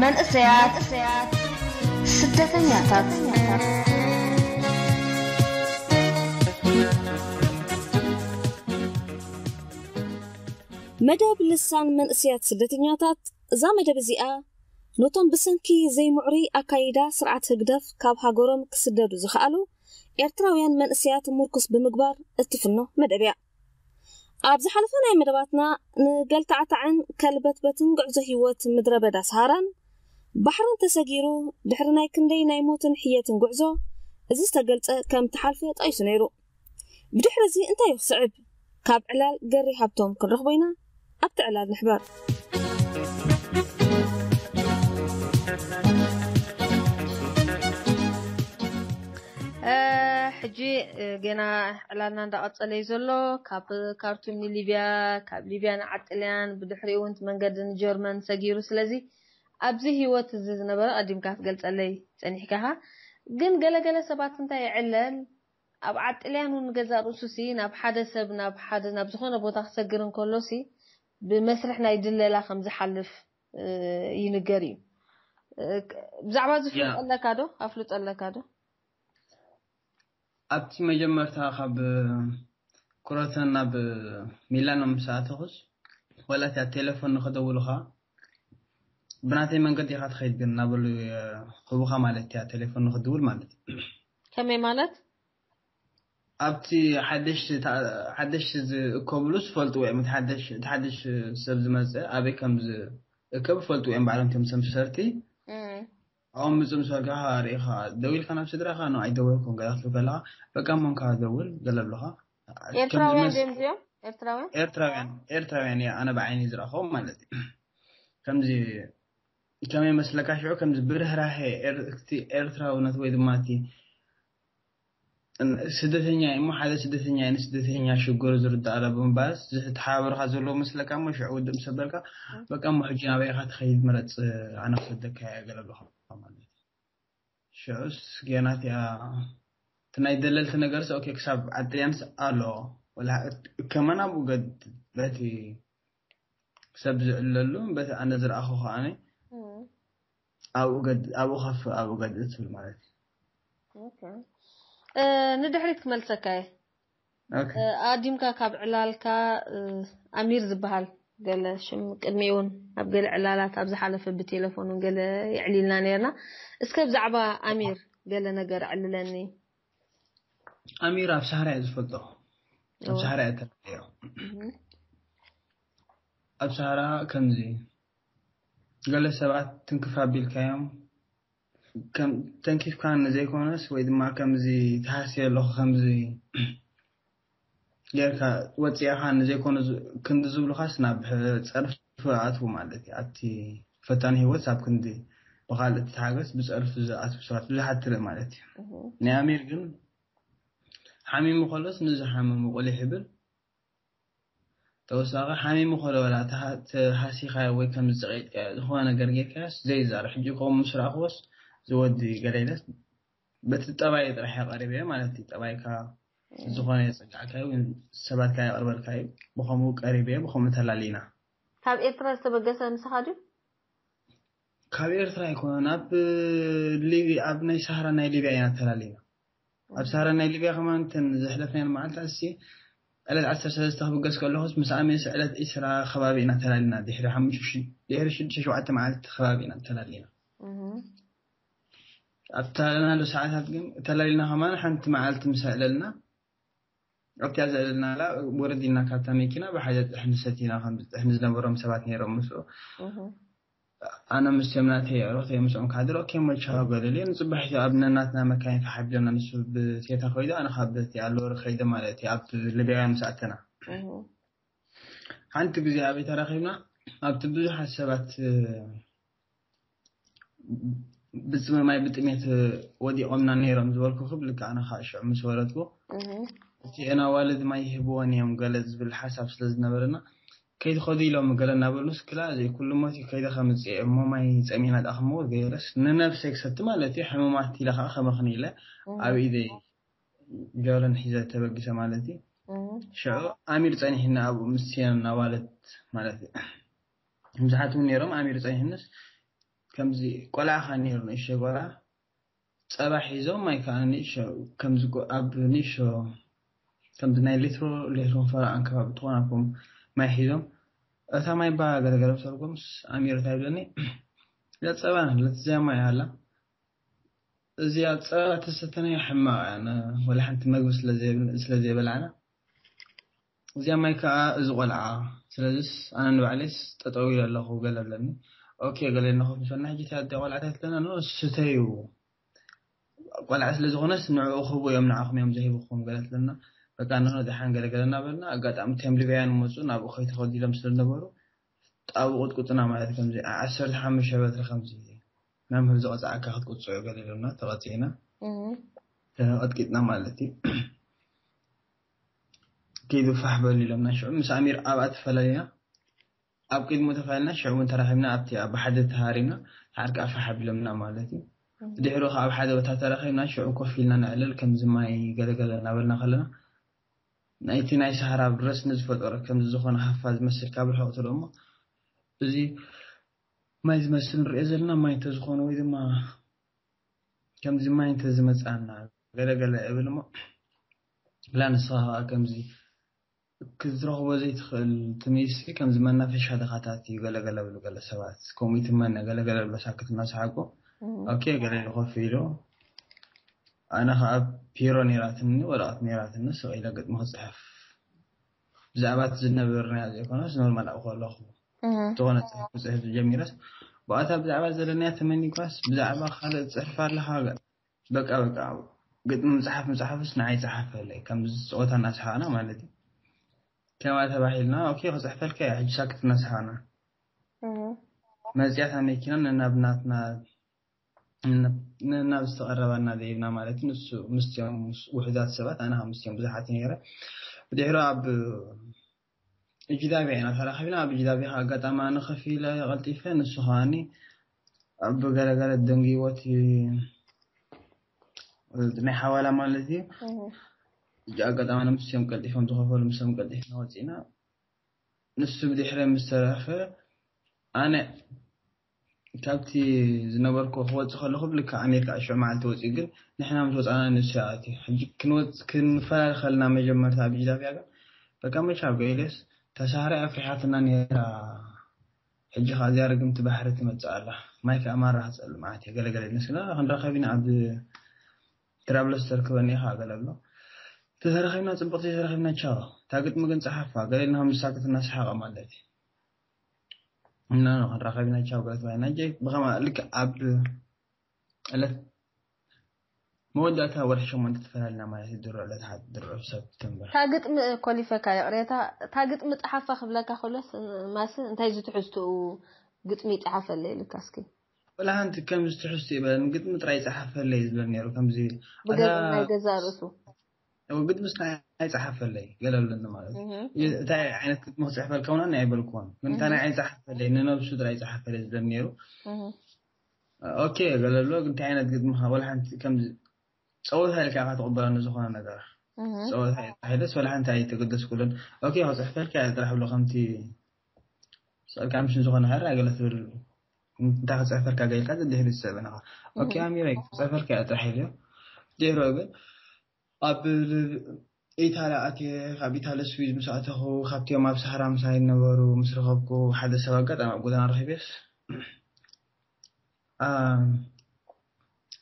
መንእሰያት ስደተኛታት። መደብ ልሳን መንእሰያት ስደተኛታት። እዛ መደብ እዚኣ ነቶም ብሰንኪ ዘይምዕሩይ ኣካይዳ ስርዓት ህግደፍ ካብ ሃገሮም ክስደዱ ዝኸኣሉ ኤርትራውያን መንእሰያት ምርኩስ ብምግባር እትፍኖ መደብ እያ። ኣብ ዝሓለፈ ናይ መደባትና ንገልታዕታዕን ከልበትበትን ጉዕዞ ህይወት ምድረ በዳ ሰሃራን ባሕርን ተሰጊሩ ድሕሪ ናይ ክንደይ ናይ ሞትን ሕየትን ጉዕዞ እዚ ዝተገልጸ ከም ተሓልፈ ጠቒሱ ነይሩ። ብድሕሪ እዚ እንታይ እዩ ክስዕብ? ካብ ዕላል ገሪ ሃብቶም ክንረኽቦ ኢና። ኣብቲ ዕላል ንሕበር። ሕጂ ገና ዕላልና እንዳቐጸለ እዩ ዘሎ። ካብ ካርቱም ንሊብያ፣ ካብ ሊብያ ንዓዲ ጥልያን፣ ብድሕሪኡ እውን እቲ መንገዲ ንጀርመን ሰጊሩ። ስለዚ ኣብዚ ህይወት እዚ ዝነበረ ቀዲምካ ክትገልጸለይ ጸኒሕካ ኢኻ። ግን ገለገለ ሰባት እንታይ ይዕለል ኣብ ዓዲ ጥልያን እውን ንገዛእ ርእሱሲ ናብ ሓደ ሰብ ናብ ሓደ ናብ ዝኾነ ቦታ ክሰግር እንከሎሲ ብመስርሕ ናይ ድለላ ከም ዝሓልፍ ይንገር እዩ። ብዛዕባ እዚ ፍልጠለካ ዶ ኣፍልጠለካ ዶ? ኣብቲ መጀመርታ ካብ ክሮተን ናብ ሚላኖ ምስ ኣተኹስ ዋላ እቲኣ ቴሌፎን ንኸደውሉኻ ብናተይ መንገዲ ኢኻ ትኸይድ ግን እናበሉ ክቡኻ ማለት እያ ቴሌፎን ንኽድውል ማለት እዩ። ከመይ ማለት? ኣብቲ ሓደሽቲ ዝእከብሉ ዝፈልጥዎ እዮም። እቲ ሓደሽ ሰብ ዝመፀ ኣበይ ከም ዝእከብ ይፈልጥዎ እዮም ባዕሎም እቶም ሰምሰርቲ። ኣብኦም ምፅእ ምስ በልካ ሪኢኻ ደዊልካ ናብ ስድራኻ ነው ኣይደወልኩም ገዛ ክትብል ከለኻ በቃ እሞ እንካ ደውል ገለ ብሉኻ። ኤርትራውያን ድዮም እዚኦም? ኤርትራውያን? ኤርትራውያን ኤርትራውያን እያ ኣነ ብዓይኒ ዝረእኸዎም ማለት እዩ። ከምዚ ከመይ መስለካ ሽዑ ከምዚ ብርህራሄ እቲ ኤርትራውነት ወይ ድማ እቲ ስደተኛ እሞ ሓደ ስደተኛ ይ ንስደተኛ ሽግሩ ዝርዳእ ኣሎ ብምባልስ ዝተሓባበርካ ዘለዎ መስለካ እሞ ሽዑ ውድእ ምስ ኣበልካ በቃ እሞ ሕጂ ናበይ ኢኻ ትኸይድ ምረፅ ኣነ ክሰደካ እየ ገለ ብለኻ ማለት እዩ። ሽዑስ ገና እቲኣ እቲ ናይ ደለልቲ ነገርስ ኦኬ ክሳብ ዓጥልያንስ ኣሎ ወላ ከመን ኣብኡ ገድ በቲ ሰብ ዝዕለሉ በቲ ኣነ ዝረኣኹ ከኣነ ኣብኡ ገድ ኣብኡ ከፍ ኣብኡ ገድ እትብል ማለት እዩ። ኦኬ ንድሕሪት ክመልሰካ እየ። ኣዲምካ ካብ ዕላልካ ኣሚር ዝበሃል ገለ ሽም ቅድሚኡ እውን ኣብ ገለ ዕላላት ኣብ ዝሓለፈ ብቴሌፎን እውን ገለ የዕሊልና ነርና። እስከ ብዛዕባ ኣሚር ገለ ነገር ዕልለኒ። ኣሚር ኣብ ሳህራ እየ ዝፈልጦ። ኣብ ሳህራ እየ ተረዮ። ኣብ ሳህራ ከምዚ ገለ ሰባት ትንክፍ ኣቢልካዮም ከም ተንኪፍካ ንዘይኮነስ ወይ ድማ ከምዚ ተሃስየ ኣለኹ ከምዚ ጌርካ ወፂእኻ ንዘይኮነ ክንዲ ዝብሉኻስ ናብ ፀርፊ ኣትዉ ማለት እዩ። ኣብቲ ፈታኒ ህይወት ኣብ ክንዲ ብካልእ ትተሓገስ ብፀርፊ ዝኣትዉ ሰባት ብዙሓት ትርኢ ማለት እዩ። ናይ ኣሚር ግን ሓሚሙ ከሎስ ንዝሓመሙ ቁሊሕ ይብል። ተወሳኺ ሓሚሙ ከሎ ወላ ተሃሲኻዮ ወይ ከም ዝፀቂጥካዮ ዝኾነ ነገር ጌርካዮስ ዘይዛረብ። ሕጂ ከምኡ ምስ ረኣኽዎስ ዝወዲ ገለ ኢለስ በቲ ጠባይ ጥራሕ እየ ቀሪበዮ ማለት እዩ። ጠባይካ ዝኾነ የፀግዓካ እዩ ግን ሰባት ከየቕርበልካ እዩ። ብኸምኡ ቀሪበዮ ብኸምኡ ተላሊና። ካብ ኤርትራ ዝተበገሰ ንስኻ ድዩ? ካብ ኤርትራ ኣይኮነን ኣብ ሊብያ ኣብ ናይ ሳህራ ናይ ሊብያ ኢና ተላሊና። ኣብ ሳህራ ናይ ሊብያ ከማን እተን ዘሕለፍናየን መዓልታት እሲ ዕለት ዓሰርተ ሰለስተ ክብገስ ከለኹስ ምስ ኣሜስ ዕለት ዒስራ ከባቢ ኢና ተላሊና። ድሕሪ ሓሙሽተ ድሕሪ ሽዱሽተ ሸውዓተ መዓልቲ ከባቢ ኢና ተላሊና። ኣብቲ ተላሊናሉ ሰዓታት ግን ተላሊና ከማን ሓንቲ መዓልቲ ምስ ኣዕለልና ኣብቲያ ዘዕለልናላ ወረድ ኢልና ካብታ መኪና ብሓደ ጥሕኒ ሰቲና ከም ጥሕኒ ዝነበሮም ሰባት ነይሮም ምስኡ ኣነ ምስቶም ናተይ ኣዕሩኽተይ ምስኦም ክሓድር ኦኬ ሞ ቻው በለለይ። ንጽባሒቱ ኣብ ነናትና መካይን ተሓቢሎምና ንሱ ብቴታ ከይዱ ኣነ ካብ በቲ ኣልወር ከይደ ማለት እዩ። ኣብ ሊብያውያን ምስ ኣተና ሓንቲ ግዜ ኣበይ ተራኺብና ኣብቲ ብዙሓት ሰባት ብጽመማይ ብጥሜት ወዲቖምና ነይሮም ዝበልኩ ክብል ከኣ ኣነ ከዓ ሽዑ ምስ ወረድኩ እቲ እና ዋልድ ማይ ይህብወን እዮም ገለ ዝብል ሓሳብ ስለ ዝነበረና ከይትኸዱ ኢሎም ገለ እናበሉስ ክላ ዘይኩሉ ሞት እዩ ከይደ ከምፅእ እሞ ማይ ፀሚእና ዳኣ ክመውት ገይረስ ንነብሰይ ክሰቲ ማለት እዩ ሕሙማት ኢለ ከዓ ከመኽኒ ኢለ ኣብ ኢደይ ጃሎን ሒዘ ተበጊሰ ማለት እዩ ሽዑ ኣሚር ፀኒሕና ኣብኡ ምስ ሲዮን እናዋለት ማለት እዩ ብዙሓት እውን ነይሮም ኣሚር ፀኒሕንስ ከምዚ ቆልዓ ካ ነይሩ ንእሽተይ ቆልዓ ጸባ ሒዞም ማይ ከዓ ንእሾ ከምዚ ኣብ ንእሾ ከምዚ ናይ ሌትሮ ሌትሮ ፈራ ኣንከባቢ ትኾን ኣኩም ማይ ሒዞም እታ ማይ ባ ገለገለ ብሰርጎምስ ኣሚሩ እንታይ ይብለኒ እዛ ጸባ ለትዚያ ማይ ኣላ እዚኣ ጸባ ተሰተናዮ ሕማቕ እያ ወላ ሓንቲ መግቢ ስለዘይበላዕና እዚኣ ማይ ከዓ እዚ ቆልዓ ስለዚስ ኣነ ንባዕለይስ ጠጠው ኢለ ኣለኹ ገለ ብለኒ ኦኬ ገለ ነኹ ምስ በልና ሕጂ እቲ ኣደ ቆልዓ እንታይ ትለና ኖ ስተዩ ቆልዓ ስለ ዝኾነስ ንዕኡ ክህቡ እዮም ንዓኹም እዮም ዘሂብኹም ገለ ትለና በቃ ንኖ ደሓን ገለ ገለ እናበልና ኣጋጣሚ እቶም ሊብያውያን መፁ ናብኡ ከይተኸዲሎም ስለ ዝነበሩ ጣብኡ ቅጥቁጥና ማለት ከምዚ ዓሰርተ ሓሙሽተ በትሪ ከምዚ መምህር ዝቐፅዓካ ክትቅፅዑ ገለ ኢሎምና ተቐፂዕና ተቐጥቂጥና ማለት እዩ ከይዱ ፋሕ በሉ ኢሎምና ሽዑ ምስ ኣሚር ኣብኣ ተፈላለና ኣብ ቅድሙ ተፋልና ሽዑ እውን ተራኺብና ኣብቲ ኣብ ሓደ ተሃሪምና ሓርቂ ኣፋሕ ኣቢሎምና ማለት እዩ ድሕሩ ካብ ሓደ ቦታ ተራኺብና ሽዑ ኮፍ ኢልና ንዕልል ከምዚ ማይ ገለገለ እናበልና ከለና ናይቲ ናይ ሰሃራ ረስኒ ዝፈጠሮ ከምዚ ዝኾነ ሃፋ ዝመስል ካብ ርሕቕቲ ደሞ እዚ ማይ ዝመስል ንሪኦ ዘለና ማይ እንተዝኾነ ወይ ድማ ከምዚ ማይ እንተዝመፅኣና ገለገለ እብል እሞ ላ ንስኻ ከዓ ከምዚ ክትረኽቦ ዘይትኽእል ትምይሲ ከምዚ መናፈሻ ድኻታት እዩ ገለገለ ብሉ ገለ ሰባት ከምኡ ይትመነ ገለገለ ብሎ ሳክት እናሰሓቁ ኦኬ ገለ ኢሉ ኮፍ ኢሉ ኣነ ከዓ ፒሮ ነይራትኒ ወረቐት ነይራትኒ ስቕ ኢለ ግጥሚ ክፅሕፍ ብዛዕባ እቲ ዝነበርናዮ ዘይኮነስ ኖርማል ኣብኡ ከለኹ ዝኾነ ፅሑፍ ክፅሕፍ ጀሚረስ ብኣታ ብዛዕባ ዘለናያ ተመኒኳስ ብዛዕባ ካልእ ፅሕፍ ኣለኻ በቃ በቃ ግጥሚ ምፅሓፍ ምፅሓፍስ ንዓይ ፀሓፈለይ ከም ዝፀወታ እናሰሓቅና ማለት እዩ ከማ ተባሂልና ኦኬ ክፅሕፈልካ እያ ሕጂ ሳክት እናሰሓቅና መፅያታ መኪና ነናብ ናትና ነናብ ዝተቐረባና ደይብና ማለት እዩ ንሱ ምስቲኦም ውሕዳት ሰባት ኣነ ካብ ምስቲኦም ብዙሓት ነይረ ብድሕሪ ኣብ እጅዳቢያ ኢና ተራኺብና ኣብ እጅዳቢያ ኣጋጣሚ ኣነ ከፊለ ቀልጢፈ ንሱ ከዓኒ ኣብ ገለገለ ደንጊወት ናይ ሓዋላ ማለት እዩ እጅ ኣጋጣሚ ኣነ ምስዮም ቀልጢፎም ዝኸፈሉ ምስዮም ቀልጢፍና ወፂእና ንሱ ብድሕረ ምስ ተረፈ ኣነ ካብቲ ዝነበርኩ ክወፅእ ከለኹ ብልክዕ ኣሜሪካ ሽዑ መዓልቲ ወፂኡ ግን ንሕና ምስ ወፃና ንሱ ይኣትዩ ሕጂ ክንወፅ ክንፈላለ ከለና መጀመርታ ኣብ ጅዳብያ ግን በቃ መቻ ኣብ ገኢለስ ተሳህራይ ኣፍሪሓትና ነራ ሕጂ ከዓ እዚኣ ርግምቲ ባሕሪ ትመፅእ ኣላ ማይ ከዓ ማራ ክፀልእ መዓት እየ ገለገለ ንስና ክንራኸብ ኢና ኣብ ትራብለስ ተርክበኒ ኢኻ ገለ ኣሎ ተተረኺብና ፅቡቅ ተተረኺብና ቻው እታ ግጥሚ ግን ፀሓፋ ገለ ኢልና ምሳክት እናሰሓቐ ማለት እዩ እና ክንራኸብ ኢና ቻው ገለ ተባሂልና ጀይ ብኸማ ልክ ኣብ ዕለት መወዳእታ ወርሒ ሸሞንተ ተፈላለና ማለት እዩ ድሮ ዕለት ሓደ ድሮ ሰብተምበር እታ ግጥሚ ኮሊፈካ ይቕሬታ እታ ግጥሚ ፀሓፋ ክብለካ ከሎስ ማሲ እንታይ ዝትሕዝትኡ ግጥሚ ይፀሓፈለይ ኢልካ እስኪ ወላ ሓንቲ ከምዚ ትሕዝቱ ይበለን ግጥሚ ጥራይ ይፀሓፈለይ ዝብል ነይሩ ከምዚ ብገ- ናይ ገዛ ርእሱ ግጥምስ ኣይፀሓፈለይ ገለ ብለኒ ማለት እዩ እህ፣ እንታይ ዓይነት ግጥሚ ክፅሕፈልካ እውን ኣነ ኣይበልክዎን ግን እንታይ ናይ ኣይፀሓፈለይ ንነብሱ ጥራይ ይፀሓፈለይ ዝብል ነይሩ እህ፣ ኦኬ ገለ ብሎ ግን እንታይ ዓይነት ግጥሚ ኸ- ወላ ሓንቲ ከምዚ ፀወታ ኢልካ ኢኻ ትቕበለኒ ዝኾነ ነገር እህ። ፀወታ ኢልካ ሒደስ ወላ ሓንቲ ኣይተገደስኩሉን ኦኬ ክፅሕፈልካ እየ ጥራሕ ብሎ ከምቲ ስእልካ ምሽ ዝኾነ ሃር ኣይገለ ትብል እንታይ ክፅሕፈልካ ገይልካ ዘድሕሪ ዝሰበናኻ ኦኬ ኣሚረይ ክፅሕፈልካ እየ ጥራሕ ኢልዮ ድሕሮ ግን ኣብ ኢታሊ ኣትየ። ካብ ኢታሊ ስዊዝ ምስ ኣተኹ፣ ካብቲኦም ኣብ ሳህራ ምሳይ ዝነበሩ ምስ ረኸብኩ፣ ሓደ ሰብ ኣጋጣሚ ኣብ ጎደና ረኺበስ፣ ኣ፣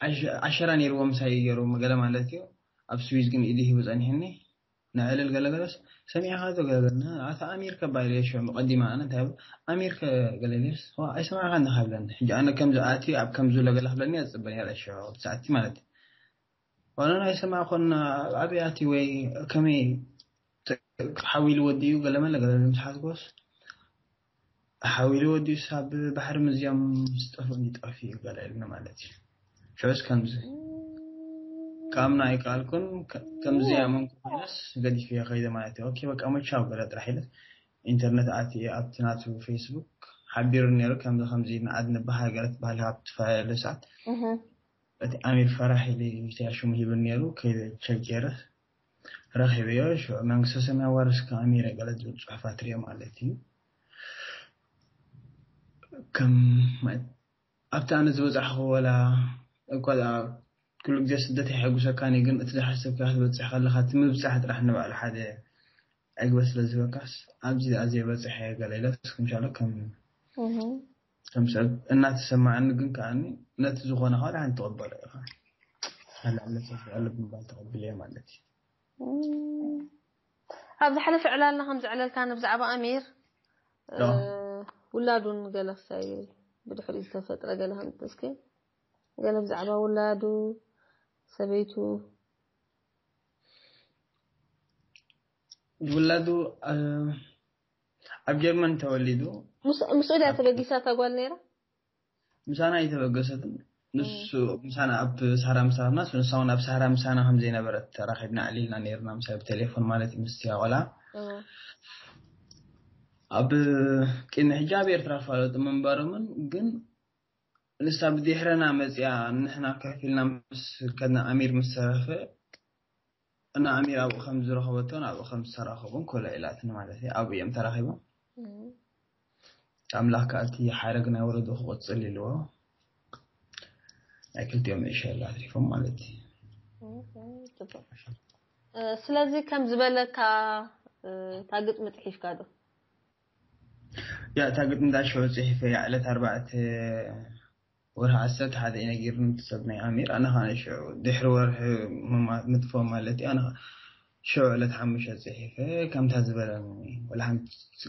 ዓሽ-፣ ዓሸራ ነይርዎ ምሳይ ገይሩ፣ ገለ ማለት እዩ። ኣብ ስዊዝ ግን ኢዱ ሂቡ ጸኒሕኒ። ነዕልል ገለ ገለስ፣ "ሰሚዕኻ ዶ ገለ ገለ?" "ኣታ ኣሚር ከባድ እየ ሽዑ፣ ብቐዲማ ኣነ እንታይ ይብል? ኣሚር ከ ገለ ኢለስ፣ ዋ፣ ኣይሰማዕኻን ኢኻ" ይብለኒ። ሕጂ ኣነ ከምዚ ኣትዩ ኣብ ከምዚ ሎ ገለ ክብለኒ እየ ዝጽበ ነይረ ሽዑ፣ ኣብቲ ሰዓትቲ ማለት እዩ። ዋላ ኣይሰማዕኩን፣ ኣበይ ኣትዩ ወይ ከመይ ተ-፣ ሓዊሉ ወዲኡ ገለ መለ ገለ ምስ ሓዝጎስ፣ ሓዊሉ ወዲኡስ ኣብ ባሕሪ ምዝዮም ዝጠፍኡ እንዲጠፍኡ ገለ ኢሉኒ ማለት እዩ። ሽዑስ ከምዚ ክኣምኖ ኣይከኣልኩን። ከ-፣ ከምዚ ያመንኩ ኮይነስ ገዲፈዮ ከይደ ማለት እዩ። ኦኬ በቃ መቻው ገለ ጥራሕ ኢለስ ኢንተርነት ኣትየ ኣብቲ ናቱ ፌስቡክ ሓቢሩ ነይሩ። ከምዚ ከምዚ ንኣድ ንበሃል ገለ ትበሃል ኣብ ትፈላለዩ ሰዓት እህ። እቲ ኣሚር ፈራሕ ኢሉ ኢንቪቴሽን ሂቡ ነይሩ። ከይደ ቸክ ገይረ ረኺበዮ። ሽዑ መንግስተ ሰማይ ዋርስካ ኣሚረ ገለ ዝብል ጽሑፋት ሪኦ ማለት እዩ። ከም ኣብቲ ኣነ ዝበጻሕኹ ወላ እኳ ደኣ ኩሉ ግዜ ስደት የሐጉሰካን እዩ፣ ግን እቲ ዝሓሰብካ ክትበጽሕ ከለኻ እቲ ምብጻሕ ጥራሕ ንባዕሉ ሓደ ዕግበት ስለ ዝህበካስ ኣብዚ ደኣ ዘይበጽሐ ገለ ኢለስ ክምሻሎ ከም እህ። ከም ሰብ እናተሰማዓኒ ግን ከኣኒ ነቲ ዝኾነ ካልእ ሓንቲ ትቕበሎ ኢኻ። ካልእ ኣለጸ ኣለብ ምባል ተቐብለዮ ማለት እዩ። እም። ኣብ ዝሓለፈ ዕላልና ከም ዘዕለልካኒ ብዛዕባ ኣሚር፣ ዶ? እ፣ ውላዱን ገለ ክሳይ ብድሕሪኡ ዝተፈጥረ ገለ ከም እስኪ ገለ ብዛዕባ ውላዱ፣ ሰበይቱ። ውላዱ፣ እ፣ ኣብ ጀርመን ተወሊዱ። ምስ-፣ ምስኡ ድያ ተበጊሳ እታ ጓል ነይራ? ምሳና ኣይተበገሰትን። ንሱ ምሳና ኣብ ሳራ ምሳና፣ ንሳ እውን ኣብ ሳራ ምሳና ከም ዘይነበረት ተራኺብና ኣዕሊልና ነይርና፣ ምሳይ ብቴሌፎን ማለት እዩ፣ ምስቲ ቆልዓ። እዎ። ኣብ ቅድሚ ሕጂ ኣብ ኤርትራ ፋለጡ ምንባሮምን፣ ግን ንሳ ብድሕረና መጽያ፣ ንሕና ከፊልና ምስ ከድና ኣሚር ምስ ተረፈ፣ እና ኣሚር ኣብኡ ከም ዝረኸበቶን ኣብኡ ከም ዝተራኸቡን ኮሎ ኢላትኒ ማለት እዩ። ኣብኡ እዮም ተራኺቦም። እም። ኣምላኽ ከኣ እቲ ሓረግ ናይ ወለዶ ክቕጽል ኢልዎ፣ ናይ ክልቲኦም ንእሸላ ኣትሪፎም ማለት እዩ። ኦኬ፣ ጽቡቕ። እ፣ ስለዚ ከም ዝበለካ፣ እ፣ እታ ግጥሚ ጽሒፍካ ዶ? ያ፣ እታ ግጥሚ እዛ ሽዑ ጽሒፈያ ዕለት ኣርባዕተ ወርሒ ዓሰርተ ሓደ እዩ ነጊሩኒ እቲ ሰብ ናይ ኣሚር። ኣነ ኸኣ ሽዑ ድሕሪ ወርሒ ምማ-፣ ምጥፍኦ ማለት እዩ። ኣነ ኸኣ ሽዑ ዕለት ሓሙሽተ ጽሒፈ፣ ከምታ ዝበለኒ፣ ወላ ሓንቲ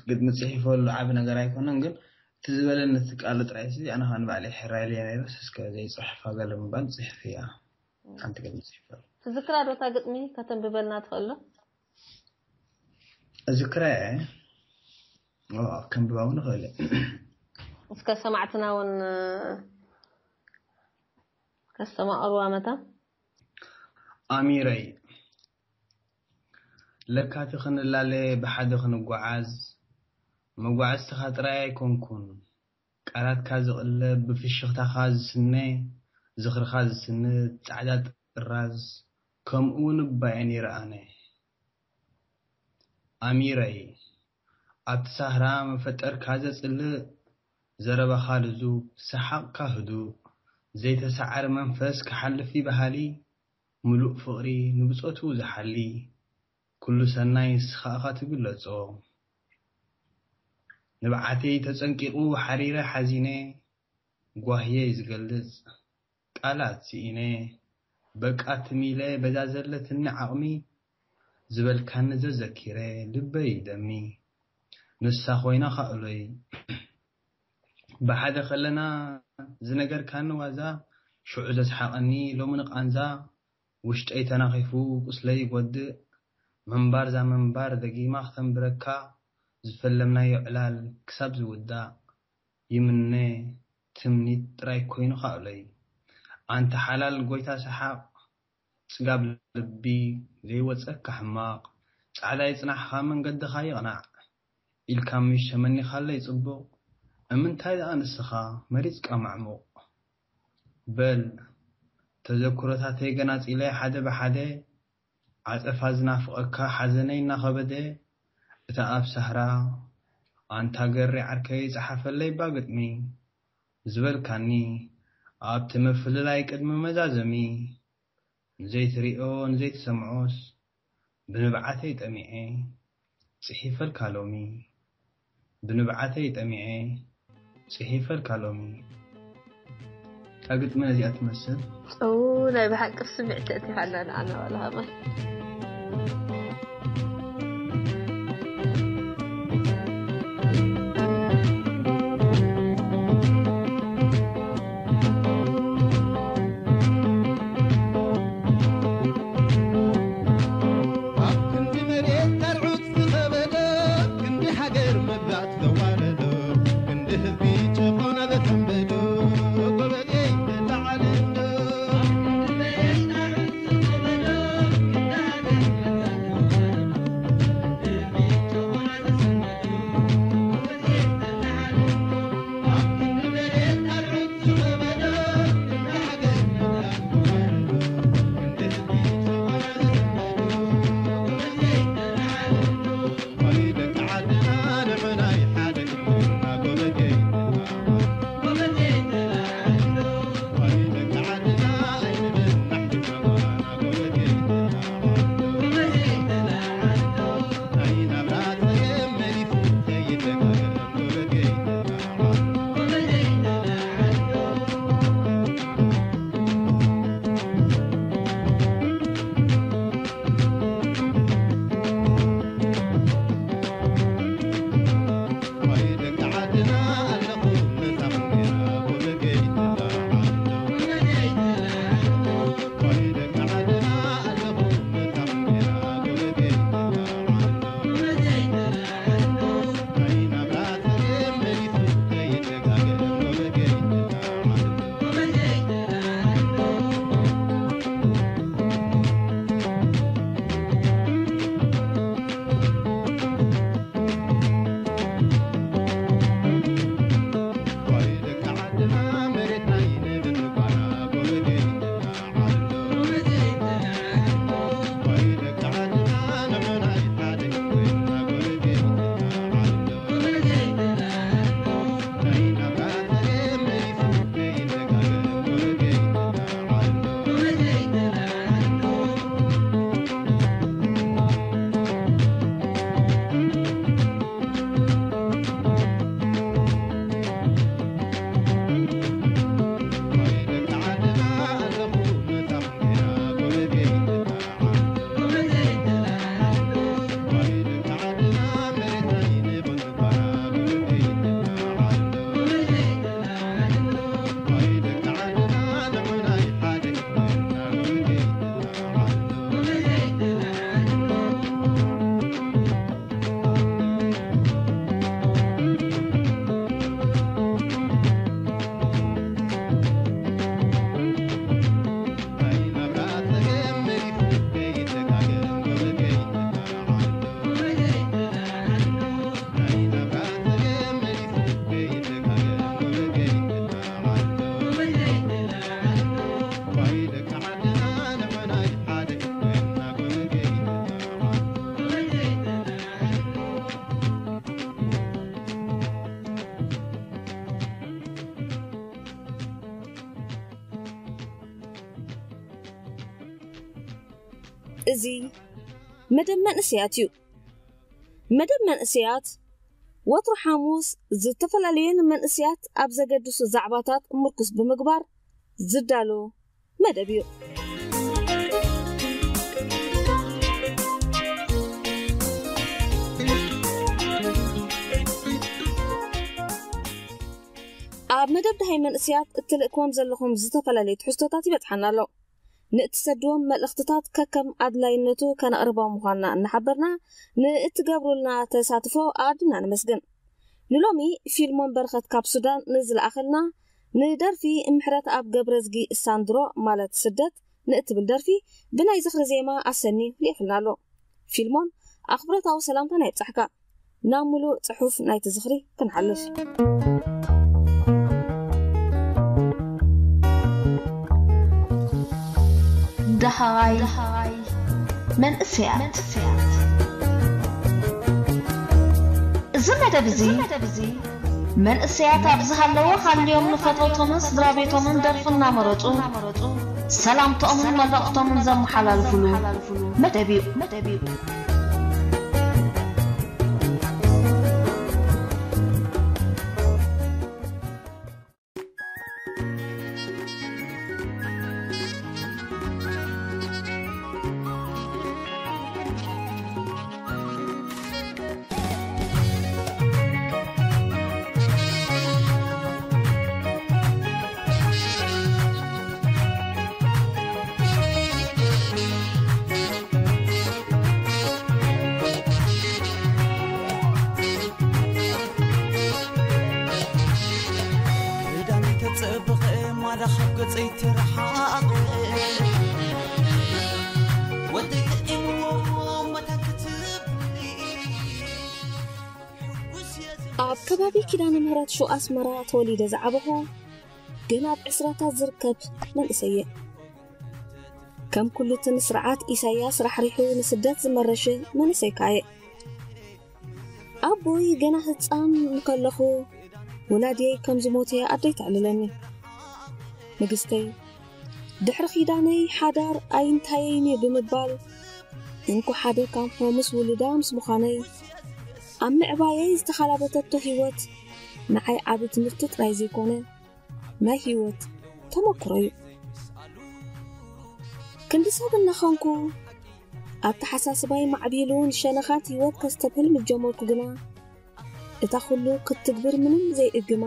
ግጥሚ ጽሒፈሉ ዓቢ ነገር ኣይኮነን፣ ግን እቲ ዝበለኒ እቲ ቃሉ ጥራይ ሲ፣ ኣነ ኸኣ ንባዕለይ ሕራይ ኢለዮ ነይረ፣ እስከ ዘይጽሕፋ ገለ ምባል ጽሒፈያ። ሓንቲ ግጥሚ ጽሒፈ። ትዝክራ ዶ እታ ግጥሚ ከተንብበልና ትኽእል ዶ? እዝክራ እየ። ኦ፣ ከንብባ እውን እኽእል እየ። እስከ ሰማዕትና እውን፣ እ፣ ከስተማቕርዋ መታ። ኣሚረይ፣ ለካቲ ክንላለ ብሓደ ክንጓዓዝ፣ መጓዕዝትኻ ጥራይ ኣይኮንኩን። ቃላትካ ዝቕለብ፣ ብፍሽኽታኻ ዝስነ፣ ዝኽርኻ ዝስንድ ጻዕዳ ጥራዝ፣ ከምኡ እውን እባ እየ ነይረ ኣነ። ኣሚረይ፣ ኣብቲ ሳህራ መፈጠርካ ዘጽልእ፣ ዘረባኻ ልዙብ፣ ሰሓቕካ ህዱእ፣ ዘይተሰዓረ መንፈስ ክሓልፍ ይበሃሊ፣ ምሉእ ፍቕሪ ንብጾቱ ዝሓሊ፣ ኩሉ ሰናይ ንስኻ ኢኻ ትግለጾ። ንብዓተይ ተጸንቂቑ ሓሪረ ሓዚነ፣ ጓህየይ ዝገልጽ ቃላት ስኢነ፣ በቃ ትም ኢለ በዛ ዘለትኒ ዓቕሚ፣ ዝበልካኒ ዘዘኪረ ልበይ ደሚ። ንሳ ኮይና ካእሎይ፣ ብሓደ ከለና ዝነገርካኒ ዋዛ፣ ሽዑ ዘስሓቐኒ ሎሚ ንቓንዛ፣ ውሽጠይ ተናኺፉ ቁስለይ ይጎድእ፣ ምንባር ዛ ምንባር ደጊማ ክተንብረካ፣ ዝፈለምናዮ ዕላል ክሳብ ዝውዳእ፣ ይምነ ትምኒት ጥራይ ኮይኑ ካእሎይ። ኣንታ ሓላል ጎይታ ሰሓቕ፣ ጽጋብ ልቢ ዘይወጸካ ሕማቕ፣ ጻዕዳ ይጽናሕኻ መንገድኻ ይቕናዕ፣ ኢልካ ምሽ ተመኒኻለይ ጽቡቕ፣ እምንታይ ደኣ ንስኻ መሪጽካ ማዕሙቕ። በል ተዘክሮታተይ ገናጺለ ሓደ ብሓደ፣ ዓጸፋ ዝናፍቐካ ሓዘነይ እናኸበደ፣ እታ ኣብ ሳህራ ኣንታ ገሪ ዓርከይ ጸሓፈለይ እባ ግጥሚ፣ ዝበልካኒ ኣብቲ ምፍልላይ ቅድሚ መዛዘሚ፣ ንዘይትሪኦ ንዘይትሰምዖስ ብንብዓተይ ጠሚዐ ጽሒፈልካ ሎሚ፣ ብንብዓተይ ጠሚዐ ጽሒፈልካ ሎሚ። እታ ግጥሚ ነዚኣ ትመስል። ጸው፣ ናይ ብሓቂ ስምዒት ተእቲኻና ንዓና ዋላ ሃማን። ኣብ ክንዲ መሬት ኣርዑት ዝኸበዶ፣ ክንዲ ሃገር መግዛእቲ ዘዋረዶ፣ ክንዲ ህዝቢ ጭቆና ዘሰንበዶ፣ ጎበዜይ ተለዓል እንዶ። እዚ መደብ መንእሰያት እዩ። መደብ መንእሰያት ወትሩ ሓሙስ ዝተፈላለዩ ንመንእሰያት ኣብ ዘገድሱ ዛዕባታት ምርኩስ ብምግባር ዝዳሎ መደብ እዩ። ኣብ መደብ ደሃይ መንእሰያት እትልእክዎም ዘለኹም ዝተፈላለዩ ትሕዝቶታት ይበጽሓና ኣሎ። ንእትሰድዎም መልእኽትታት ከከም ኣድላይነቱ ከነቕርቦ ምዃንና እናሓበርና፣ ንእትገብሩልና ተሳትፎ ኣቐዲምና ነመስግን። ንሎሚ ፊልሞን በረኸት ካብ ሱዳን ንዝለኣኸልና፣ ንደርፊ ምሕረት ኣብ ገብረዝጊ ሳንድሮ ማለት ስደት ንእትብል ደርፊ ብናይ ዝኽሪ ዜማ ኣሰንዩ ልኢኽልና ኣሎ። ፊልሞን፣ ኣኽብሮታዊ ሰላምታና ይብጻሕካ። ናብ ምሉእ ጽሑፍ ናይቲ ዝኽሪ ክንሓልፍ። ደሃይ መንእሰያት። እዚ መደብ እዚ መንእሰያት ኣብ ዝሃለዎ ሃልዮም ንፈተውቶምን ስድራ ቤቶምን ደርፊ እናመረጹ ሰላምታኦምን መልእኽቶምን ዘመሓላልፉሉ መደብ እዩ። ክዳነይ ተጸብቐ ማዳ ካብ ገጸይ ትርሓቐ። ወደይ ጥዒምዎ መታን ክትብሊ። ሕጉስ እየ ዝብል። ኣብ ከባቢ ኪዳነ ምህረት ሹቕ ኣስመራ ተወሊደ ዝዓበኹ፣ ገና ኣብ ዕስራታት ዝርከብ መንእሰይ እየ። ከም ኩሉ እቲ ንስርዓት ኢሳያስ ራሕሪሑ ንስደት ዝመረሸ መንእሰይ ከኣ እየ። ኣቦይ ገና ህጻን እንከለኹ ወላድየይ ከም ዝሞተ ኣደይ ተዕልለኒ። ንግስተይ፣ ድሕሪ ኪዳነይ ሓዳር ኣይንታየይን እዩ ብምባል እንኮ ሓደ ካብ ሆምስ ውሉዳ ምስ ምዃነይ ኣብ ምዕባየይ ዝተኻላበተቶ ህይወት ንዓይ ዓቢ ትምህርቲ ጥራይ ዘይኮነ ናይ ህይወት ተመክሮ እዩ። ክንዲ ሰብ እናኾንኩ ኣተሓሳስባይ ማዕቢሉ ንሸነኻት ህይወት ከስተብህል ምስ ጀመርኩ ግና እታ ኩሉ ክትትግብር ምንም ዘይእግማ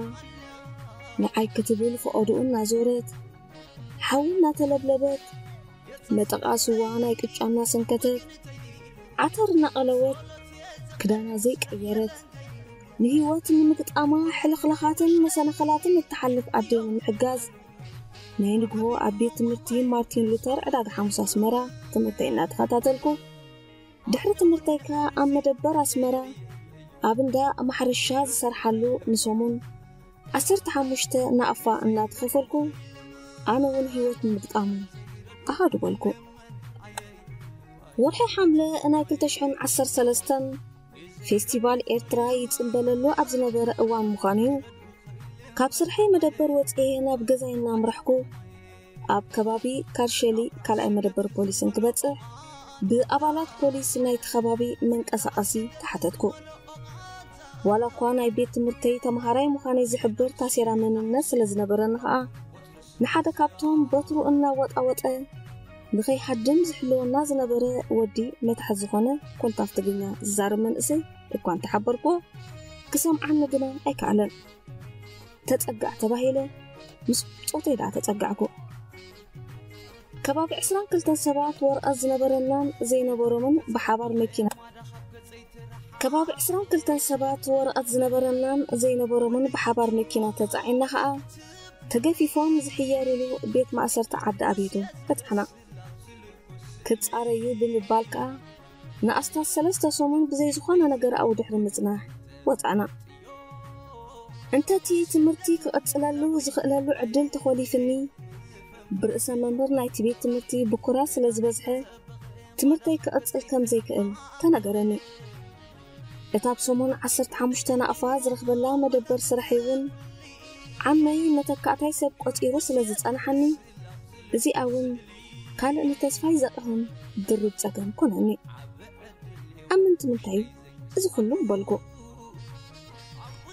ንዓይ ክትብል ፈቐድኡ እናዞረት ሓዊ እናተለብለበት መጠቓ ስዋ ናይ ቅጫ እናሰንከተት ዓተር እናቐለወት ክዳና ዘይቀየረት ንህይወት ንምግጣማ ሕልኽላኻትን መሰናኸላትን እትሓልፍ ኣደ ንምሕጋዝ ናይ ንግሆ ኣብ ቤት ትምህርቲ ማርቲን ሉተር ዕዳጋ ሓሙስ ኣስመራ ትምህርተይ እናተኸታተልኩ ድሕሪ ትምህርተይ ከኣ ኣብ መደበር ኣስመራ ኣብ እንዳ ማሕረሻ ዝሰርሓሉ ንሰሙን ዓሰርተ ሓሙሽተ ናቕፋ እናተኸፈልኩ ኣነ እውን ህይወት ንምግጣሙ ኣሃዱ በልኩ። ወርሒ ሓምለ ናይ ክልተ ሽሕን ዓሰርተ ሰለስተን ፌስቲቫል ኤርትራ ይጽምበለሉ ኣብ ዝነበረ እዋን ምዃኑ እዩ። ካብ ስርሐይ መደበር ወጽኤ ናብ ገዛይ እናምራሕኩ ኣብ ከባቢ ካርሸሊ ካልኣይ መደበር ፖሊስ እንትበጽሕ ብኣባላት ፖሊስ ናይቲ ከባቢ መንቀሳቐሲ ተሓተትኩ። ዋላ እኳ ናይ ቤት ትምህርተይ ተመሃራይ ምዃነይ ዝሕብር ታሴራ መንነት ስለ ዝነበረኒ ኸኣ ንሓደ ካብቶም በትሩ እናወጣወጠ ንኸይሃድም ዝሕልወና ዝነበረ ወዲ መታሕት ዝኾነ ኮልታፍ ትግርኛ ዝዛረብ መንእሰይ እኳ እንተሓበርክዎ ክሰምዓኒ ግና ኣይከኣለን። ተጸጋዕ ተባሂለ ምስ ብጾተይ ደኣ ተጸጋዕኩ። ከባቢ ዕስራን ክልተን ሰባት ወረቐት ዝነበረናን ዘይነበሮምን ብሓባር መኪና ከባቢ ዕስራን ክልተን ሰባት ወረቐት ዝነበረናን ዘይነበሮምን ብሓባር መኪና ተጻዒና ኸኣ ተገፊፎም ዝሕየሩሉ ቤት ማእሰርቲ ዓዲ ኣቤቶ በጻሕና። ክጻረዩ ብምባል ከኣ ንኣስታት ሰለስተ ሰሙን ብዘይ ዝኾነ ነገር ኣብኡ ድሕሪ ምጽናሕ ወጻእና። እንተቲ ትምህርቲ ክቕጽለሉ ዝኽእለሉ ዕድል ተኾሊፍኒ ብርእሰ መምህር ናይቲ ቤት ትምህርቲ ብኩራት ስለ ዝበዝሐ ትምህርተይ ክቕጽል ከም ዘይክእል ተነገረኒ። እታ ኣብ ሰሙን ዓሰርተ ሓሙሽተ ናቕፋ ዝረኽበላ መደበር ስራሐይ እውን ዓመይ መተካእታይ ሰብ ቆጺሩ ስለ ዝጸንሓኒ እዚኣ እውን ካልእ ንተስፋይ ዘቕህም ድርብ ጸገም ኮነኒ። ኣብ ምንቲ ምንታይ እዚ ኩሉ በልኩ።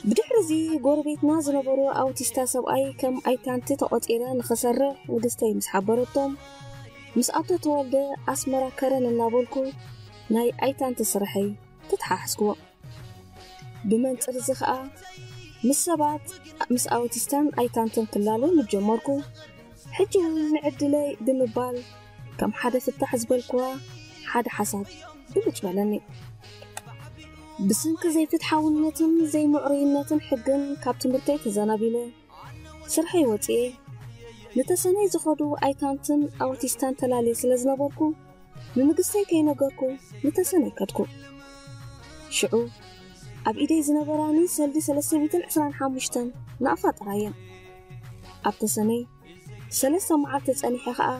ብድሕሪ እዚ ጎረቤትና ዝነበሩ ኣውቲስታ ሰብኣይ ከም ኣይታንቲ ተቖጺረ ንኽሰርሕ ንግስተይ ምስ ሓበረቶም ምስ ኣቶ ተወልደ ኣስመራ ከረን እናበልኩ ናይ ኣይታንቲ ስርሐይ ተተሓሕዝክዎ። ብመንጽር እዚ ኸኣ ምስ ሰባት ምስ ኣውቲስታን ኣይታንትን ክላለ ምስ ጀመርኩ ሕጂ እውን ንዕድለይ ብምባል ከም ሓደ ፍታሕ ዝበልክዋ ሓደ ሓሳብ ብልጭ በለኒ። ብሰንኪ ዘይፍትሓውነትን ዘይምዕሩይነትን ሕግን ካብ ትምህርተይ ተዘናቢለ ስርሐይ ወጽኤ ንተሰነይ ዝኸዱ ኣይታንትን ኣውቲስታን ተላልየ ስለ ዝነበርኩ ንንግስተይ ከይነገርኩ ንተሰነይ ከድኩ። ሽዑ ኣብ ኢደይ ዝነበራኒ ሰልዲ ሰለስተ ሚእትን ዕስራን ሓሙሽተን ናቕፋ ጥራየን። ኣብ ተሰነይ ሰለስተ መዓልቲ ጸኒሐ ኸኣ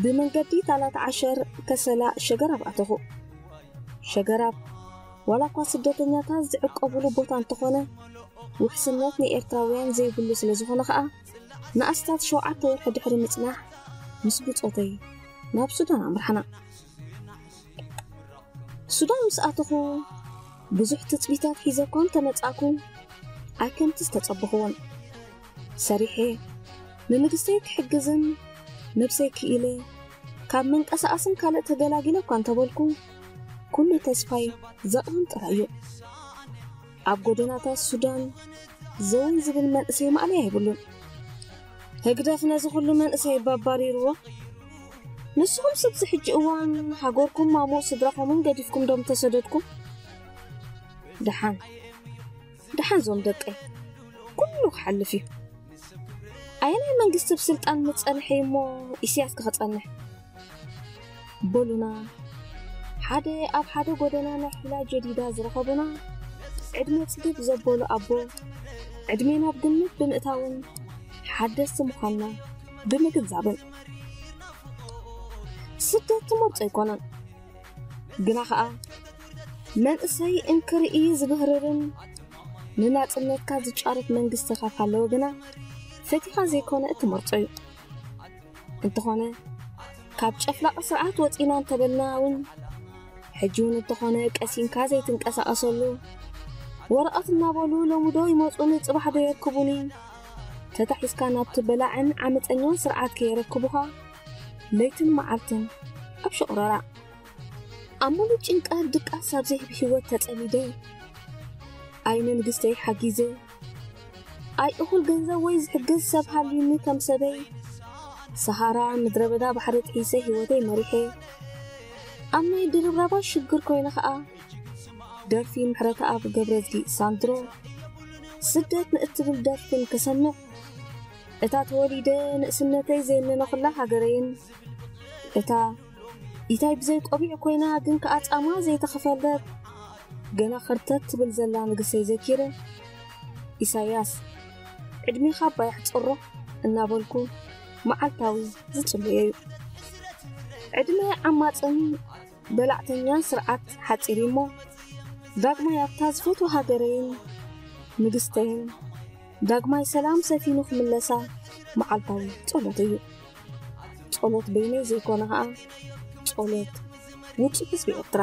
ብመንገዲ ታላት ዓሸር ከሰላ ሸገራብ ኣተኹ። ሸገራብ ዋላ እኳ ስደተኛታት ዝዕቀቡሉ ቦታ እንተኾነ ውሕስነት ንኤርትራውያን ዘይብሉ ስለ ዝኾነ ኸኣ ንኣስታት ሸውዓተ ወርሒ ድሕሪ ምጽናሕ ምስ ብጾተይ ናብ ሱዳን ኣምራሕና። ሱዳን ምስ ኣተኹ ብዙሕ ትጽቢታት ሒዘ እኳ እንተመጻእኩ፣ ኣይከምቲ ዝተጸበኽዎን። ሰሪሐ ንንግስተይ ክሕግዝን ነብሰይ ክኢለ ካብ መንቀሳቐስን ካልእ ተገላጊለ እኳ እንተበልኩ፣ ኩሉ ተስፋይ ዘቕምም ጥራይ እዩ። ኣብ ጎደናታት ሱዳን ዘው ዝብል መንእሰይ ማእለያ የብሉን። ህግደፍ ነዚ ኩሉ መንእሰይ ባባሪርዎ። ንስኹም ስብዚ ሕጂ እዋን ሃገርኩም ማሙእ ስድራኹምን ገዲፍኩም ዶም ተሰደድኩም? ደሓን፣ ደሓን ዞም ደቀይ፣ ኩሉ ክሓልፍ እዩ። ኣየናይ መንግስቲ ብስልጣን ምጸንሐ እሞ ኢሳያስ ክኸጸንሕ? በሉና፣ ሓደ ኣብ ሓደ ጎደና ናይ ሒላ ጀዲዳ ዝረኸቡና፣ ዕድመ ጽግብ ዘበሉ ኣቦ፣ ዕድሜና ኣብ ግምት ብምእታውን ሓደስቲ ምዃንና ብምግንዛብን። ስደት ትመርጾ ኣይኮነን፣ ግና ኸኣ መንእሰይ እንክርኢ ዝብህርርን ንናጽነትካ ዝጫረፍ መንግስቲ ካብ ሃለወ ግና ፈቲኻ ዘይኮነ እትመርጾ እዩ። እንተኾነ ካብ ጨፍላቂ ስርዓት ወጺና እንተበልና እውን፣ ሕጂ እውን እንተኾነ ቀሲንካ ዘይትንቀሳቐሰሉ፣ ወረቐት እናበሉ ሎሚ ዶ ይመጹኒ ጽባሕ ዶ የርክቡኒ፣ ተታሒዝካ ናብቲ በላዕን ዓመጸኛን ስርዓት ከየረክቡኻ ለይትን መዓልትን ኣብ ሽቑረራ፣ ኣብ ሙሉእ ጭንቀት ድቃስ ኣብ ዘይህብ ህይወት ተጸሚደ፣ ኣይ ንንግስተይ ሓጊዘ፣ ኣይ እኹል ገንዘብ ወይ ዝሕግዝ ሰብ ሃልዩኒ ከም ሰበይ፣ ሰሃራ ምድረ በዳ ባሕሪ ጥሒሰ ህይወተይ መሪሐ፣ ኣብ ናይ ድርብራባት ሽግር ኮይነ ኸኣ፣ ደርፊ ምሕረተኣብ ገብረዝጊ ሳንድሮ፣ ስደት ንእትብል ደርፊ እንክሰምዕ፣ እታ ተወሊደ ንእስነተይ ዘየነነኹላ ሃገረይን፣ እታ ኢታይ ብዘይ ቆቢዕ ኮይና ግን ከኣ ጻማ ዘይተኸፈለት፣ ገና ኸርተት ትብል ዘላ ንግሰይ ዘኪረ፣ ኢሳያስ፣ ዕድሜኻ እባ የሕጽሮ እናበልኩ መዓልታዊ ዝጽልዮ እዩ። ዕድመ ዓማጽን በላዕተኛን ስርዓት ሓጺር እሞ፣ ዳግማይ ኣብታ ዝፈትዋ ሃገረይን ንግስተይን ዳግማይ ሰላም ሰፊኑ ክምለሳ መዓልታዊ ጸሎት እዩ። ጸሎት በይነይ ዘይኮነ ኸኣ ጸሎት ውጹእ ህዝቢ ኤርትራ።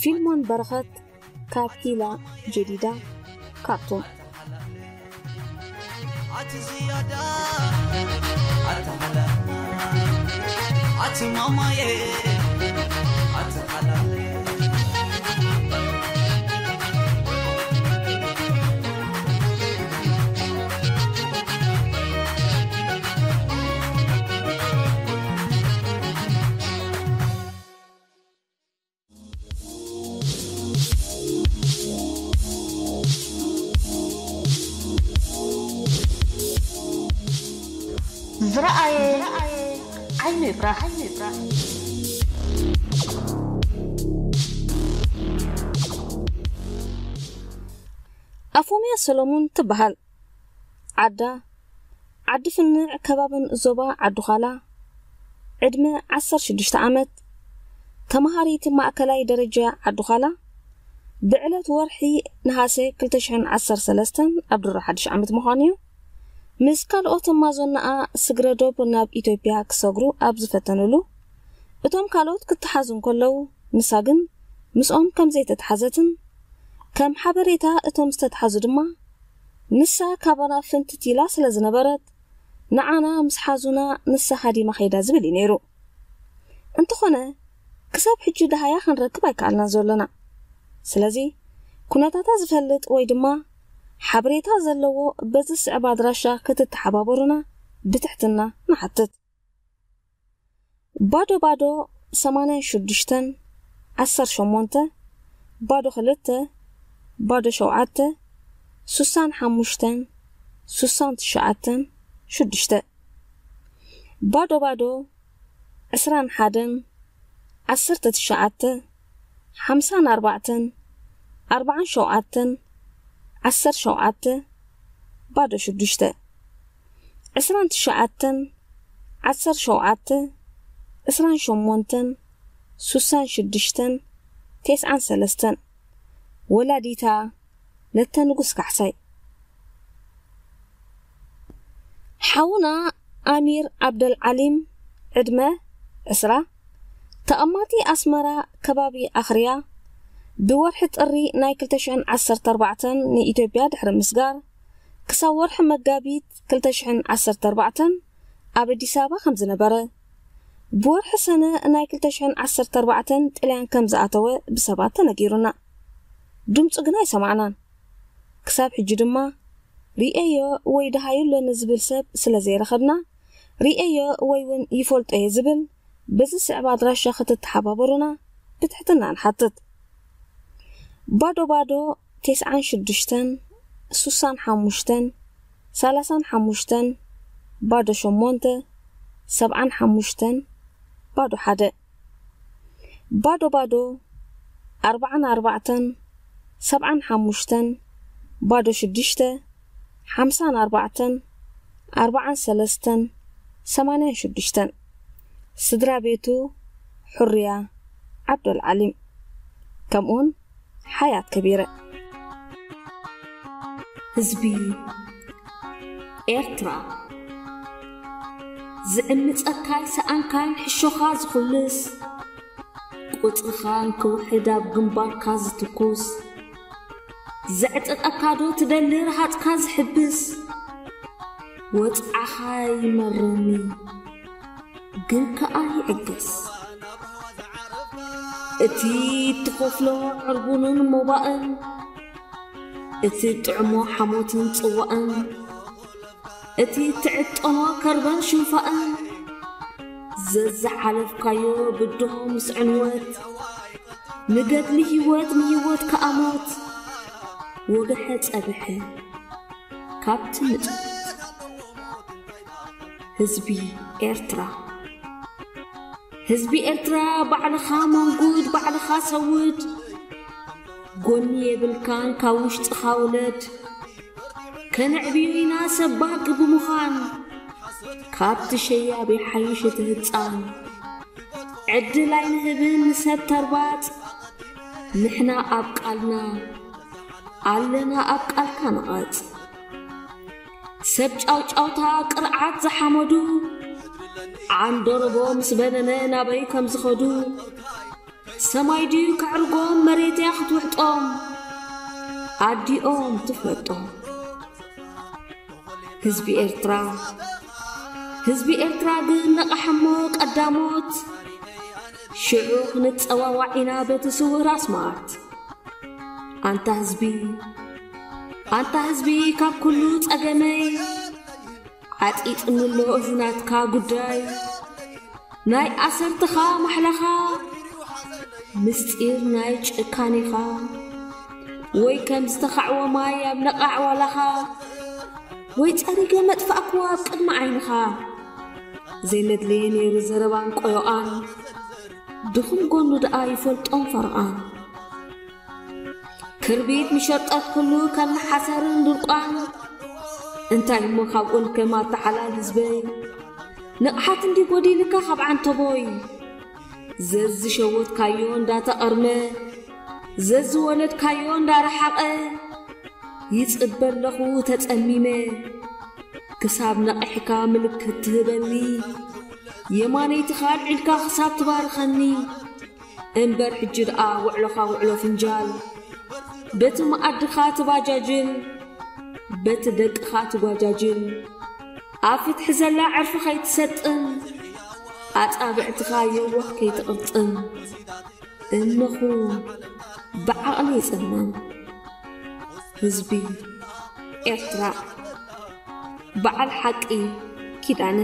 ፊልሞን በረኸት ካብ ሂላ ጀዲዳ፣ ካርቱም። ኣቲ ዝያዳ፣ ኣቲ ሓላል፣ ኣቲ ማማዬ፣ ኣቲ ሓላል። ዝረኣየ ዓይኑ ይፍራሕ። ኣፎምያ ሰሎሙን ትበሃል። ዓዳ ዓዲ ፍንዕ ከባብን ዞባ ዓዱኻላ፣ ዕድመ ዓሰርተ ሽዱሽተ ዓመት፣ ተመሃሪት ማእከላይ ደረጃ ዓዱኻላ፣ ብዕለት ወርሒ ነሃሰ ክልተ ሽሕን ዓሰርተ ሰለስተን ኣብ ድሮ ሓድሽ ዓመት ምዃኑ እዩ፣ ምስ ካልኦት እማዞናኣ ስግረ ዶብ ናብ ኢትዮጵያ ክሰግሩ ኣብ ዝፈተንሉ፣ እቶም ካልኦት ክተሓዙ እንከለዉ፣ ንሳ ግን ምስኦም ከም ዘይተተሓዘትን፣ ከም ሓበሬታ እቶም ዝተተሓዙ ድማ፣ ንሳ ካባና ፍንትት ኢላ ስለ ዝነበረት፣ ንዓና ምስ ሓዙና ንሳ ሃዲማ ኸይዳ ዝብል እዩ ነይሩ። እንተኾነ፣ ክሳብ ሕጂ ደሃያ ክንረክብ ኣይከኣልናን ዘሎና። ስለዚ፣ ኩነታታ ዝፈልጥ ወይ ድማ ሓበሬታ ዘለዎ በዚ ዝስዕብ ኣድራሻ ክትተሓባበሩና ብትሕትና ንሓትት። ባዶ ባዶ ሰማንያን ሽዱሽተን ዓሰርተ ሸሞንተ፣ ባዶ ክልተ፣ ባዶ ሸውዓተ፣ ሱሳን ሓሙሽተን፣ ሱሳን ትሽዓተን፣ ሽዱሽተ። ባዶ ባዶ ዕስራን ሓደን፣ ዓሰርተ ትሽዓተ፣ ሓምሳን ኣርባዕተን፣ ኣርባዓን ሸውዓተን፣ ዓሰርተ ሸውዓተ፣ ባዶ ሽዱሽተ። ዕስራን ትሽዓተን፣ ዓሰርተ ሸውዓተ፣ ዕስራን ሸሞንተን፣ ሱሳን ሽዱሽተን፣ ተስዓን ሰለስተን። ወላዲታ ለተ ንጉስ ካሕሳይ። ሓውና ኣሚር ዓብደል ዓሊም፣ ዕድመ ዕስራ፣ ተቐማጢ ኣስመራ፣ ከባቢ ኣኽርያ፣ ብወርሒ ጥሪ ናይ ክልተ ሽሕን ዓሰርተ ኣርባዕተን ንኢትዮጵያ ድሕሪ ምስጋር፣ ክሳብ ወርሒ መጋቢት ክልተ ሽሕን ዓሰርተ ኣርባዕተን ኣብ ኣዲስ ኣበባ ከም ዝነበረ፣ ብወርሒ ሰነ ናይ ክልተ ሽሕን ዓሰርተ ኣርባዕተን ጥልያን ከም ዝኣተወ ብሰባት ተነጊሩና። ድምፁ ግን ኣይሰማዕናን። ክሳብ ሕጂ ድማ ርእየዮ ወይ ደሃዩ ኣለኒ ዝብል ሰብ ስለ ዘይረኸብና፣ ርእየዮ ወይ እውን ይፈልጦ እየ ዝብል በዚ ስዕብ ኣድራሻ ክትተሓባበሩና ብትሕትና ንሓትት። ባዶ ባዶ፣ ተስዓን ሽዱሽተን፣ ሱሳን ሓሙሽተን፣ ሰላሳን ሓሙሽተን፣ ባዶ ሸሞንተ፣ ሰብዓን ሓሙሽተን፣ ባዶ ሓደ። ባዶ ባዶ፣ ኣርባዓን ኣርባዕተን፣ ሰብዓን ሓሙሽተን፣ ባዶ ሽዱሽተ፣ ሓምሳን ኣርባዕተን፣ ኣርባዓን ሰለስተን፣ ሰማንያን ሽዱሽተን። ስድራ ቤቱ፣ ሕርያ ዓብደልዓሊም፣ ከምኡውን ሓያት ከቢረ። ህዝቢ ኤርትራ፣ ዝዕምጸካይ ሰኣንካን ሕሾኻ ዝኹልስ፣ ቁጽርኻን ክውሕድ ኣብ ግንባርካ ዝትኩስ፣ ዘዕጥጠካ ዶ ትደሊ ረሃጽካ ዝሕብስ? ወጽዓኻ ይመረኒ ግን ከኣ ይዕገስ። እቲ እትኸፍሎ ዕርቡንን ሞባእን፣ እቲ ጥዕሞ ሓሞትን ጽዋእን፣ እቲ ትዕጠኖ ከርበን ሽንፋእን፣ ዘዝሓለፍካዮ ብድሆ ምስ ዕንወት፣ ንገድሊ ህይወት ንህይወት ከኣ ሞት፣ ወግሐ ጸብሐ ካብቲ ምጽት። ህዝቢ ኤርትራ፣ ህዝቢ ኤርትራ፣ ባዕልኻ መንጉድ፣ ባዕልኻ ሰውድ። ጎኒ የብልካን ካብ ውሽጥኻ ውለድ። ከነዕብዮ ኢና ሰብ ባህጊ ብምዃን፣ ካብቲ ሸያብ ይሓይሽ እቲ ህጻን። ዕድል ኣይንህብን ንሰብ ተርባጽ፣ ንሕና ኣብ ቃልና ኣለና፣ ኣብ ቃልካ ንቐጽ። ሰብ ጫውጫውታ ቅርዓት ዝሓመዱ፣ ዓንደረቦ ምስ በነነ ናበይ ከም ዝኸዱ፣ ሰማይ ድዩ ከዕርጎም መሬት እያ ክትውሕጦም፣ ኣዲኦም ትፍለጦም። ህዝቢ ኤርትራ፣ ህዝቢ ኤርትራ ግን ነቓሕሞ ቀዳሞት፣ ሽዑ ክንጸዋዋዕ ኢና በቲ ስውር ኣስማት። ኣንታ ህዝቢ፣ ኣንታ ህዝቢ ካብ ኩሉ ጸገመይ፣ ዓጢጥኒ ኣሎ እዚ ናትካ ጉዳይ። ናይ ኣሰርትኻ ማሕላኻ፣ ምስጢር ናይ ጭካኔኻ፣ ወይ ከም ዝተኻዕወ ማይ ኣብ ነቓዕ ዋላኻ፣ ወይ ጸሪገ መጥፋእክዎ ኣብ ቅድሚ ዓይንኻ። ዘይመድለየ ነይሩ ዘረባን ቆዮቓን፣ ድኹም ጎኑ ደኣ ይፈልጦም ፈርቓን። ክርቢት ምሸርጠት ኩሉ ከም ሓሰርን ድርቋን። እንታይ እሞ ካብኡን ከም ኣተሓላል ህዝበይ፣ ንቕሓት እንዲ ጎዲልካ ካብ ዓንተቦይ። ዘዝሸወትካዮ እንዳተቐርመ፣ ዘዝወለድካዮ እንዳረሓቐ፣ ይጽበ ኣለኹ ተጸሚመ። ክሳብ ነቒሕካ ምልክት ትህበኒ፣ የማነይትኻ ኣልዒልካ ክሳብ ትባርኸኒ። እምበር ሕጂ ደኣ ውዕሎኻ ውዕሎ ፍንጃል፣ በቲ መኣድኻ ትባጃጅል፣ በቲ ደቅኻ ትጓጃጅል። ኣብ ፍትሒ ዘላ ዕርፊ ከይትሰጥን፣ ኣጻብዕትኻ የዋህ ከይትቕርጽን። እነኹ ብዓቕሊ ይጸመም ህዝቢ ኤርትራ፣ በዓል ሓቂ ኪዳነ።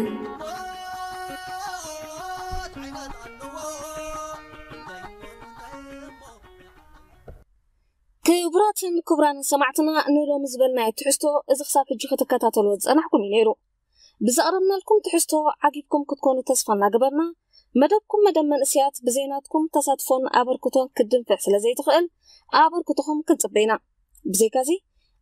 ክቡራትን ክቡራንን ሰማዕትና፣ ንሎሚ ዝበልናዮ ትሕዝቶ እዚ ክሳብ ሕጂ ክትከታተልዎ ዝጸናሕኩም እዩ ነይሩ። ብዘቕረብናልኩም ትሕዝቶ ዓጊብኩም ክትኮኑ ተስፋ እናገበርና፣ መደብኩም መደብ መንእሰያት ብዘይ ናትኩም ተሳትፎን ኣበርክቶን ክትድንፍዕ ስለ ዘይትኽእል፣ ኣበርክቶኹም ክንጽበ ኢና። ብዘይካዚ፣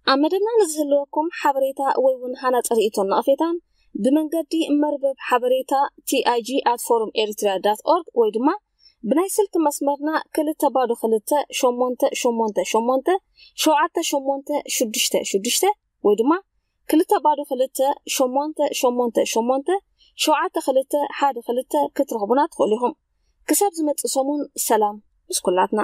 ኣብ መደብና ንዝህልወኩም ሓበሬታ ወይ እውን ሃናጺ ርእይቶን ነቐፌታን ብመንገዲ መርበብ ሓበሬታ ቲ ኣይ ጂ ኣት ፎረም ኤሪትሪያ ዳት ኦርግ ወይ ድማ ብናይ ስልኪ መስመርና ክልተ ባዶ ክልተ ሸሞንተ ሸሞንተ ሸሞንተ ሸውዓተ ሸሞንተ ሽዱሽተ ሽዱሽተ ወይ ድማ ክልተ ባዶ ክልተ ሸሞንተ ሸሞንተ ሸሞንተ ሸውዓተ ክልተ ሓደ ክልተ ክትረኽቡና ትኽእሉ ኢኹም። ክሳብ ዝመጽእ ሰሙን ሰላም ምስ ኩላትና።